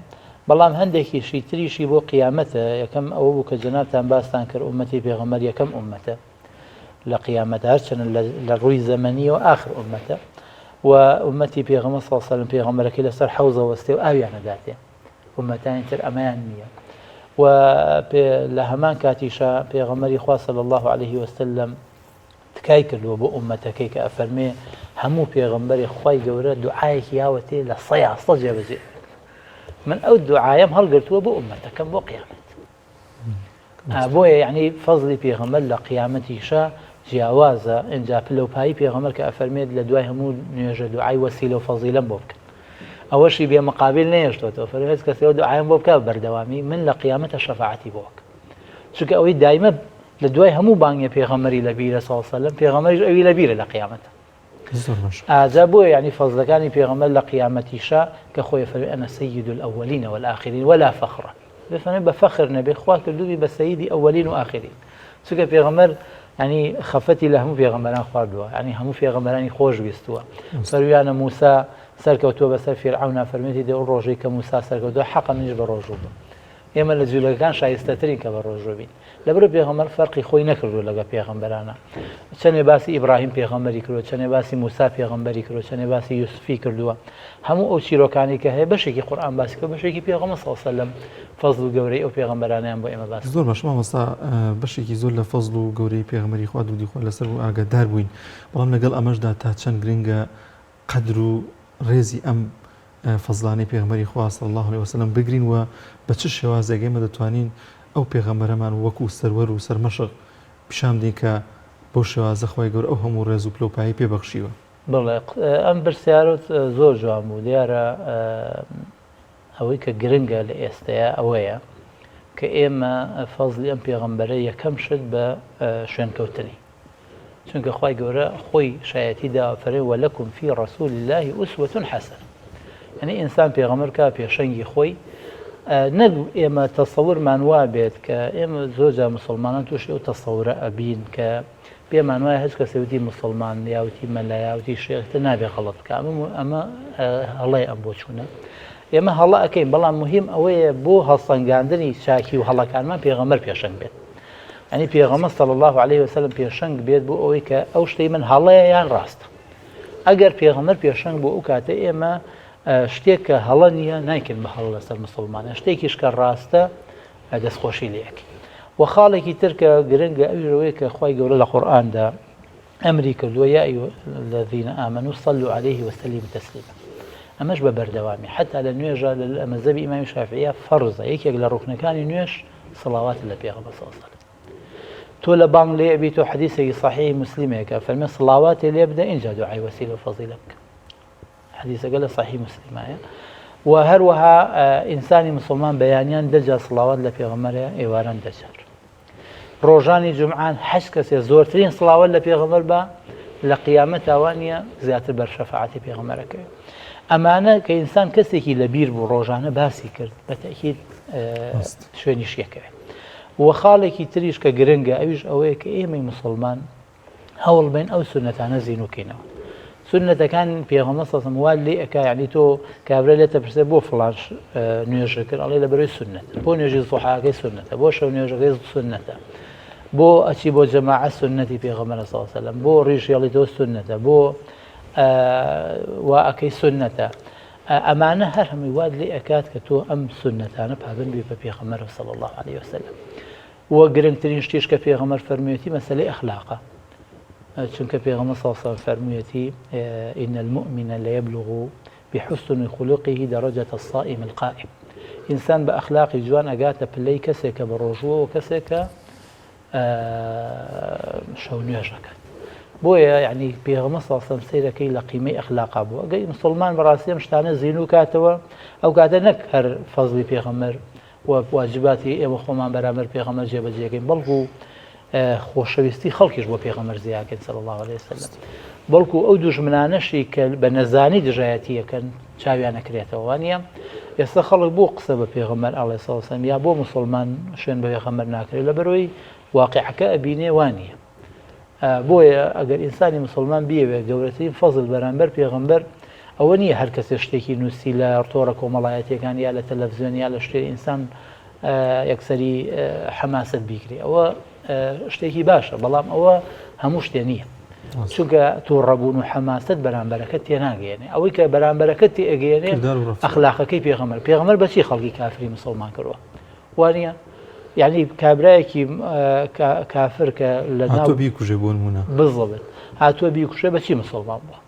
بەڵام هەندێکیشی تریشی بۆ قیامەتە، یەکەم ئەوە بوو کە جەنابتان باستان کرد ئوممەتی پێغەمبەر یەکەم ئوممەتە لە قیامەت، هەرچەندە لە ڕووی زەمەنیەوە ئاخر ئوممەتە و ئوممەتی پێغەمبەر صلی اللە علیه و سلم پێغەمبەرەکەی لەسەر حەوزە وەستێ و ئاویان ئەداتێ. ئومەتانی تر ئەمەیان نییە و لە هەمان کاتیشا پێغەمبەری خوا صلی اللە علیه وسلم تکای کردووە بۆ ئومەتەکەی کە ئەفەرمێ هەموو پێغەمبەرێ خوای گەورە دوعایەکی یاوەتێ لە سەیا سە جێبەجێ من ئەو دوعایم هەڵگرتووە بۆ ئومەتەکەم بۆ قیامەت بۆیە یعنی فەزلی پێغەمبەر لە قیامەتیشا جیاوازە ئینجا پلەوپایی پێغەمبەر کە ئەفەرمێت لە دوای هەموو نوێژە دوعای وەسیلە و فەزیلەم بۆ بکەن ئەوەشی بێ مقابل نەیەشتۆتەوە فەرمووی هیچ کەسێ ئەو دوعایم بۆ بکە بەردەوامی من لە قیامەتە شەفاعەتی بۆ بکەم چونکە ئەوەی دایمە لە دوای هەموو بانگێ پێغەمبەری لە بیرە صلی الله علیه وسلم پێغەمبەریش ئەوی لە بیرە لە قیامەتە زۆر باش ئاجا بۆیە یعنی فەزلەکانی پێغەمبەر لە قیامەتیشا کە خۆی فەرمی ئەنە سید الأولین والآخرین ولا فخر بفەرمی بە فەخر نەبێ خوا کردووی بە سەیدی ئەوەلین و ئاخرین چونکە پێغەمبەر ینی خەفەتی لە هەموو پێغەمبەران خواردووە ینی هەموو پێغەمبەرانی خۆش ویستووە فەرویانە موسا سەرکەوتووە بەسەر فیرعەونا فەرمێتی دە ئەو ڕۆژەی کە موسا سەرکەوتووە حەقە منیش بە ڕۆژوو بم ئێمە لە جوولەکەکان شایستەترین کە بە ڕۆژوو بین لەبەرو پێغەمبەر فەرقی خۆی نەکردووە لەگە پێغەمبەرانە چەنێ باسی ئیبراهیم پێغەمبەری کردووە چەنێ باسی موسا پێغەمبەری کردووە چەنێ باسی یوسفی کردووە هەموو ئەو چیرۆکانی کە هەیە بەشێکی قورئان باسی کردووە بەشێکی پێغەمبەر صلی الله علیه و سلم فەزڵ و گەورەی ئەو پێغەمبەرانەیان بۆ ئێمە باس زۆر باشە مامۆستا بەشێکی زۆر لە فەزڵ و گەورەی پێغەمبەری خوا درودی خوا لەسەر بوو ئاگادار بووین بەڵام لەگەڵ ئەمەشدا تا چەند گرنگە قەدر و ڕێزی ئەم فەزڵانەی پێغەمبەری خوا صلی اللە علیە وسلم بگرین و بە چ شێوازێک ئێمە دەتوانین ئەو پێغەمبەرەمان وەکو سەروەر و سەرمەشق پیشان بدەین کە بەو شێوازە خوای گەورە ئەو هەموو ڕێز و پلەوپایەی پێ بەخشیوە. بەڵێ ئەم پرسیارەت زۆر جوان بوو دیارە ئەوەی کە گرنگە لە ئێستەیە ئەوەیە کە ئێمە فەزلی ئەم پێغەمبەرە یەکەم شت بە شوێنکەوتنی چونکە خوای گەورە خۆی شایەتی داوە فەرێ ولکم فی رسول اللە اسوە حسنە یعنی ئینسان پێغەمبەر کا پێشەنگی خۆی نەک ئێمە تەسەورمان وا بێت کە ئێمە زۆر جار مسلمانان تووشی ئەو تەسەورە ئەبین کە پێمان وایە هەچ کەسێ وتی مسلمان یاوتی مەلا یاوتی شێختە نابێ غەڵەت بکە ئەمە هەڵەیە ئەم بۆچوونە ئێمە هەڵە ئەەکەین بەڵام مهم ئەوەیە بۆ هەڵسەنگاندنی چاکی و هەڵەکانمان پێغەمبەر پێشەنگ بێت یانی پێغەمبەر صلی اللە علیه وسلم پێشەنگ بێت بۆ ئەوەی کە ئەو شتەی من هەڵەیە یان ڕاستە ئەگەر پێغەمبەر پێشەنگ بۆ ئەو کاتە ئێمە شتێک کە هەڵە نییە نایکەن بە هەڵە لەسەر مسلمانە شتێکیش کە ڕاستە دەستخۆشی لەکەین و خاڵێکی تر کە گرنگە ئەویش کە خوای گەورە لە قورئاندا ئەمری کردووە یا ایها الذین آمنوا صلوا علیه وسلموا تسلیما ئەمەش بە بەردەوامی حتا لە نوێژە لە مەزهەبی ئیمامی شافعیە فەرزە یەکێک لە ڕوکنەکانی نوێژ سڵاوات لە پێغەمبەر صلی الله علیه وسلم تۆ لە بانگ لێ ئەبی تۆ حەدیثێکی صحیح مسلمێکە فەرمێ سڵاواتێ لێ بدە ئینجا دوعای وەسیلە و فەزیلە بکە حەدیثەکە لە صحیح مسلمایە و هەروەها ئینسانی مسلمان بەیانیان دەجا سڵاوات لە پێغەمبەرە ئێواران دەجار ڕۆژانی جومعان هەچ کەسێ زۆرترین سڵاوت لە پێغەمبەر با لە قیامەتا وانیە زیاتر بەر شەفاعەتی پێغەمبەرەکەوێ ئەمانە کە ئینسان کەسێکی لە بیر بوو ڕۆژانە باسی کرد بە تەکید شوێنیش یەکەوێت و خاڵێکی تریش کە گرنگە ئەویش ئەوەیە کە ئێمەی مسلمان هەوڵ بەین ئەو سوننەتانە زینوو کەینەوە. سوننەتەکان پێغەمبەر صلی اللە علیه و سلم وا لێ ئەکا یعنی تۆ کابرا لێتە پرسێ بۆ فڵان نوێژە کرد ئەڵێ لە بەرەی سوننەتە بۆ نوێژی زوحاکەی سوننەتە بۆ شەو نوێژەکەی سوننەتە بۆ ئەچی بۆ جەماعە سوننەتی پێغەمبەر صلی اللە علیه و سلم بۆ ڕیش هێڵی تۆ سوننەتە بۆ وا ئەکەی سوننەتە ئەمانە هەر هەمووی وات لێ ئەکات کە تۆ ئەم سوننەتانە پابند بی بە پێغەمبەر صلی الله علیه وسلم وە گرنگترین شتیش کە پێغەمبەر فەرموویەتی مەسەلەی ئەخلاقە چونکە پێغەمبەر صلی الله علیه و فەرموویەتی ان المؤمن ليبلغ بحسن خلقه درجة الصائم القائم ئینسان بە ئەخلاقی جوان ئەگاتە پلەی کەسێک کە بە ڕۆژووە و کەسێک کە شەو نوێژ ئەکات بۆیە یعنی پێغەمبەر صلی الله علیه و سەیرەکەی لە قیمەی ئەخلاقا بوو ئەگەر مسلمان بەڕاستی ئەم شتانە زینوو کاتەوە ئەو کاتە نەک هەر فەزلی پێغەمبەر و واجباتی ئێمە خۆمان بەرامبەر پێغەمبەر جێبەجێکەین بەڵکو خۆشەویستی خەڵکیش بۆ پێغەمبەر زیاکەین صلی الله علیه وسلم بەڵکو ئەو دوژمنانەشی کە بە نەزانی دژایەتی یەکەن چاویان نەکرێتەوە وانە ئێستا خەڵک بۆ قسە بە پێغەمبەر علیه وسلم یا بۆ مسلمان شوێن بە پێغەمبەر ناکرێت لە بەرەوەی واقعەکە ئەبینێ وانە بۆیە ئەگەر ئینسانی موسڵمان بیەوێت گەورەترین فەزل بەرامبەر پێغەمبەر ئەوە نییە هەر کەسێ شتێکی نووسی لە تۆڕە کۆمەڵایەتیەکان یا لە تەلەفزیۆن یا لە شتێ ئینسان یەکسەری حەماسەت بیگری ئەوە شتێکی باشە بەڵام ئەوە هەموو شتێ نییە. چونکە تووڕەبوون و حەماسەت بەرامبەرەکە تێناگەێنێ ئەوەی کە بەرامبەرەکە تێگەێنێ ئەخلاقەکەی پێغەمبەر پێغەمبەر بەچی خەڵکی کافری مسلمان کردووە وانە یعنی کابرایەکی کافر کە لە ناو بیکوژێ بۆ نمونە بزڵبت هاتووە بیکوژێ بەچی مسلمان بووە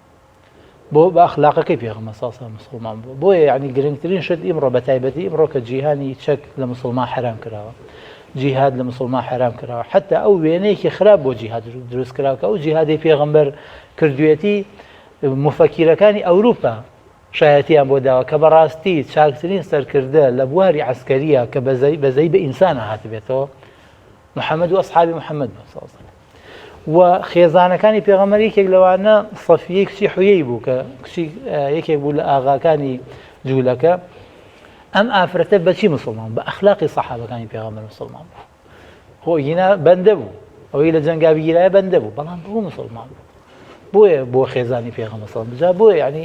بۆ بە ئەخلاقەکەی پێغەمبەر صلی اللە مسوڵمان بووە بۆیە یعنی گرنگترین شت ئیمڕۆ بە تایبەتی ئیمڕۆ کە جیهانی چەک لە مسوڵمان حەرام کراوە جیهاد لە مسوڵمان حەرام کراوە حتا ئەو وێنەیەکی خراپ بۆ جیهاد دروست کراوە کە ئەو جیهادی پێغەمبەر کردوێتی مفەکیرەکانی ئەوروپا شایەتیان بۆ داوە کە بەڕاستی چاکترین سەرکردە لە بواری عسکەریە کە بەزەی بە ئینسان هاتبێتەوە محەممەد و ئەسحابی محەممەد بن صلی الله و خێزانەکانی پێغەمبەر یەکێک لەوانە سەفیەی کچی حویەی بوو کە کچی یەکێک بوو لە ئاغاکانی جوولەکە ئەم ئافرەتە بەچی مسلمان بە ئەخلاقی سەحابەکانی پێغەمبەر مسلمان بوو خۆ هینا بەندە بوو ئەوەی لە جەنگا بگیرایە بەندە بوو بەڵام بۆ مسلمان بوو بۆیە بۆ خێزانی پێغەمبەر صلی جا بۆیە یعنی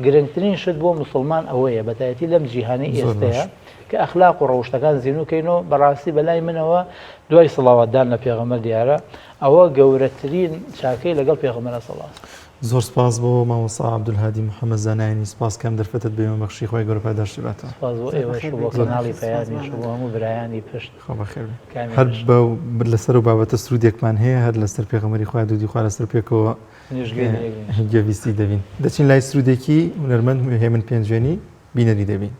گرنگترین شت بۆ مسلمان ئەوەیە بەتایەتی لەم جیهانی ئێستەیە کە ئەخلاق و ڕەوشتەکان زینوو کەینەوە بەڕاستی بەلای منەوە دوای سڵاواتدان لە پێغەمبەر دیارە ئەوە گەورەترین چاکەی لەگەڵ پێغەمبەرە صلی زۆر سپاس بۆ مامۆستا عەبدولهادی محەمەد زانایانی سپاس کە ئەم دەرفەتەت بە ئێمە بەخشی خوای گەورە پاداشتی باتەوە. سپاس بۆ ئێوەش و بۆ کەناڵی پەیامیش و بۆ هەموو برایانی پشت خوا بەخێر بێ. هەر بە لەسەر ئەو بابەتە سروودێکمان هەیە هەر لەسەر پێغەمبەری خوای دوودی خوا لەسەر پێکەوە گوێبیستی دەبین دەچین لای سروودێکی هونەرمەند هێمن پێنجوێنی بینەری دەبین.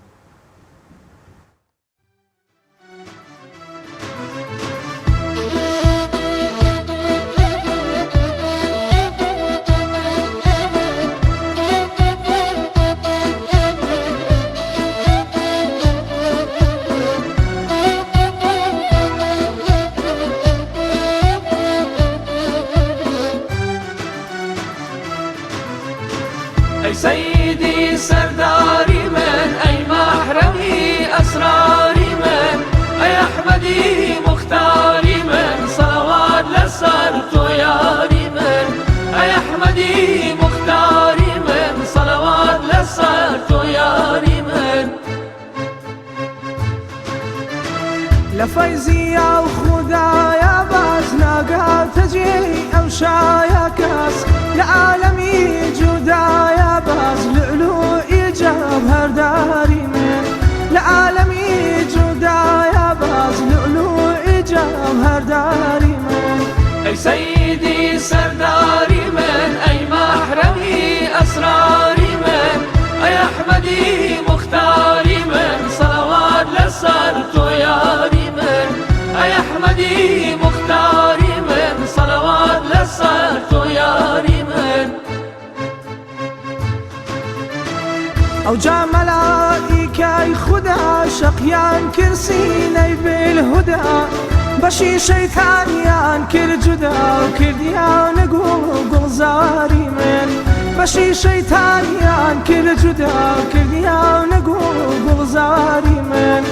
ئەی سەیدی سەرداری من ئەی مەحرەمی ئەسراری من ئەی ئەحمەدی موختاری من سەڵەوات لەسەر تۆ یاری من ئەی ئەحمەدی موختاری من سەڵەوات لەسەر تۆ یاری من. لە فەیزی ئەو خودایە باز ناگاتە جێی ئەو شایە کەس لە عالەمی جودایە باز لؤلؤی جەوهەرداری من لە عالەمی جودایە باز لؤلؤی جەوهەرداری من. ئەی سەیدی سەرداری من ئەی مەحرەمی ئەسراری من ئەی ئەحمەدی موختاری من سەڵەوات لەسەر تۆ یاری من ئەی ئەحمەدی موختاری من سەڵەوات لەسەر تۆ یاری من. ئەوجا مەلائیکای خودا شەقیان کرد سینەی بالهودا بەشی شەیتانیان کرد جودا و کردیان گوڵ و گوڵزاری من بەشی شەیتانیان کرد جودا و کردیان گوڵ و گوڵزاری من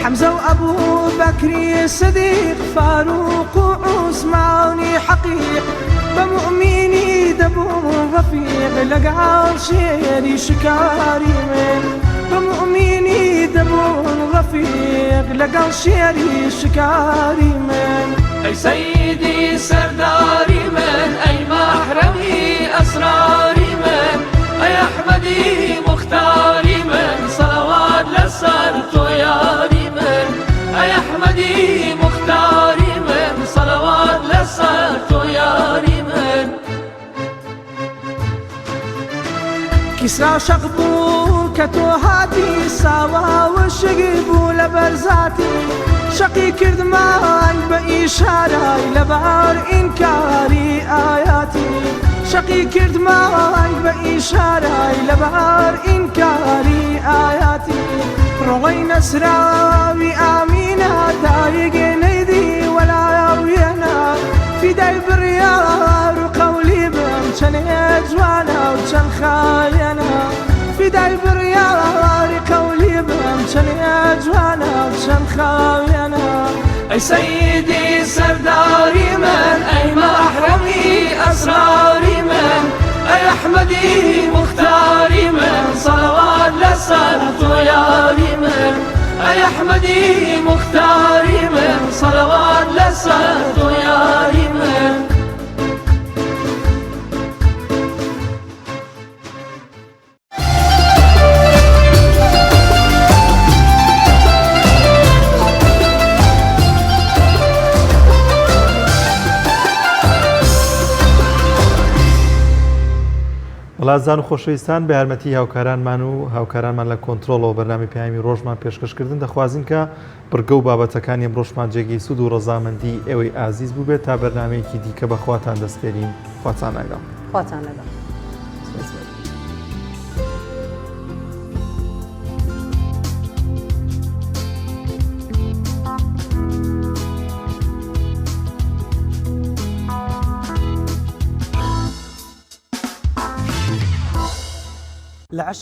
حەمزە و ئەبوو بەکری سدیق فاروق و عوسمانی حەقیق بە موئمینی دەبووم ڕەفیق لەگەڵ شێری شکاری من بە موئمینی دەبووم ڕەفیق لەگەڵ شێری شکاری من. ئەی سەیدی سەرداری من ئەی مەحرەمی ئەسراری من ئەی ئەحمەدی موختاری من سەڵەوات لەسەر تۆ یاری من ئەی ئەحمەدی موختاری من سەڵەوات لەسەر تۆ یاری من. کیسرا شەق بوو کە تۆ هاتی ساوا وشک بوو لەبەر زاتی شەقی کردمان بە ئیشارای لەبار ئینکاری ئایاتی شەقی کردمان بە ئیشارای لەبار ئینکاری ئایاتی ڕۆڵەی نەسراوی ئامینە دایک نەیدی وەلا وێنە فیدای بڕیار و قەولی بم چەنێ جوانە و چەند خاوێنە فیدای بڕیاری قەولی بم چەنێ جوانە و چەند خاوێنە. ئەی سەیدی سەرداری من ئەی مەحرەمی ئەسراری من ئەی ئەحمەدی موختاری من سەڵەوات لەسەر تۆ یاری من ئەی ئەحمەدی موختاری من سەڵەوات لەسەر تۆ یاری من. بەڵێ ئازیزان و خۆشەویستان بە یارمەتی هاوکارانمان و هاوکارانمان لە کۆنترۆڵەوە بەرنامەی پەیامی ڕۆژمان پێشکەش کردن دەخوازین کە بڕگە و بابەتەکانی ئەمڕۆشمان جێگەی سوود و ڕەزامەندی ئێوەی ئازیز بووبێت تا بەرنامەیەکی دیکە بە خواتان دەسپێرین خواتان لەگەڵ. خواتان لەگەڵ. لە عەشق.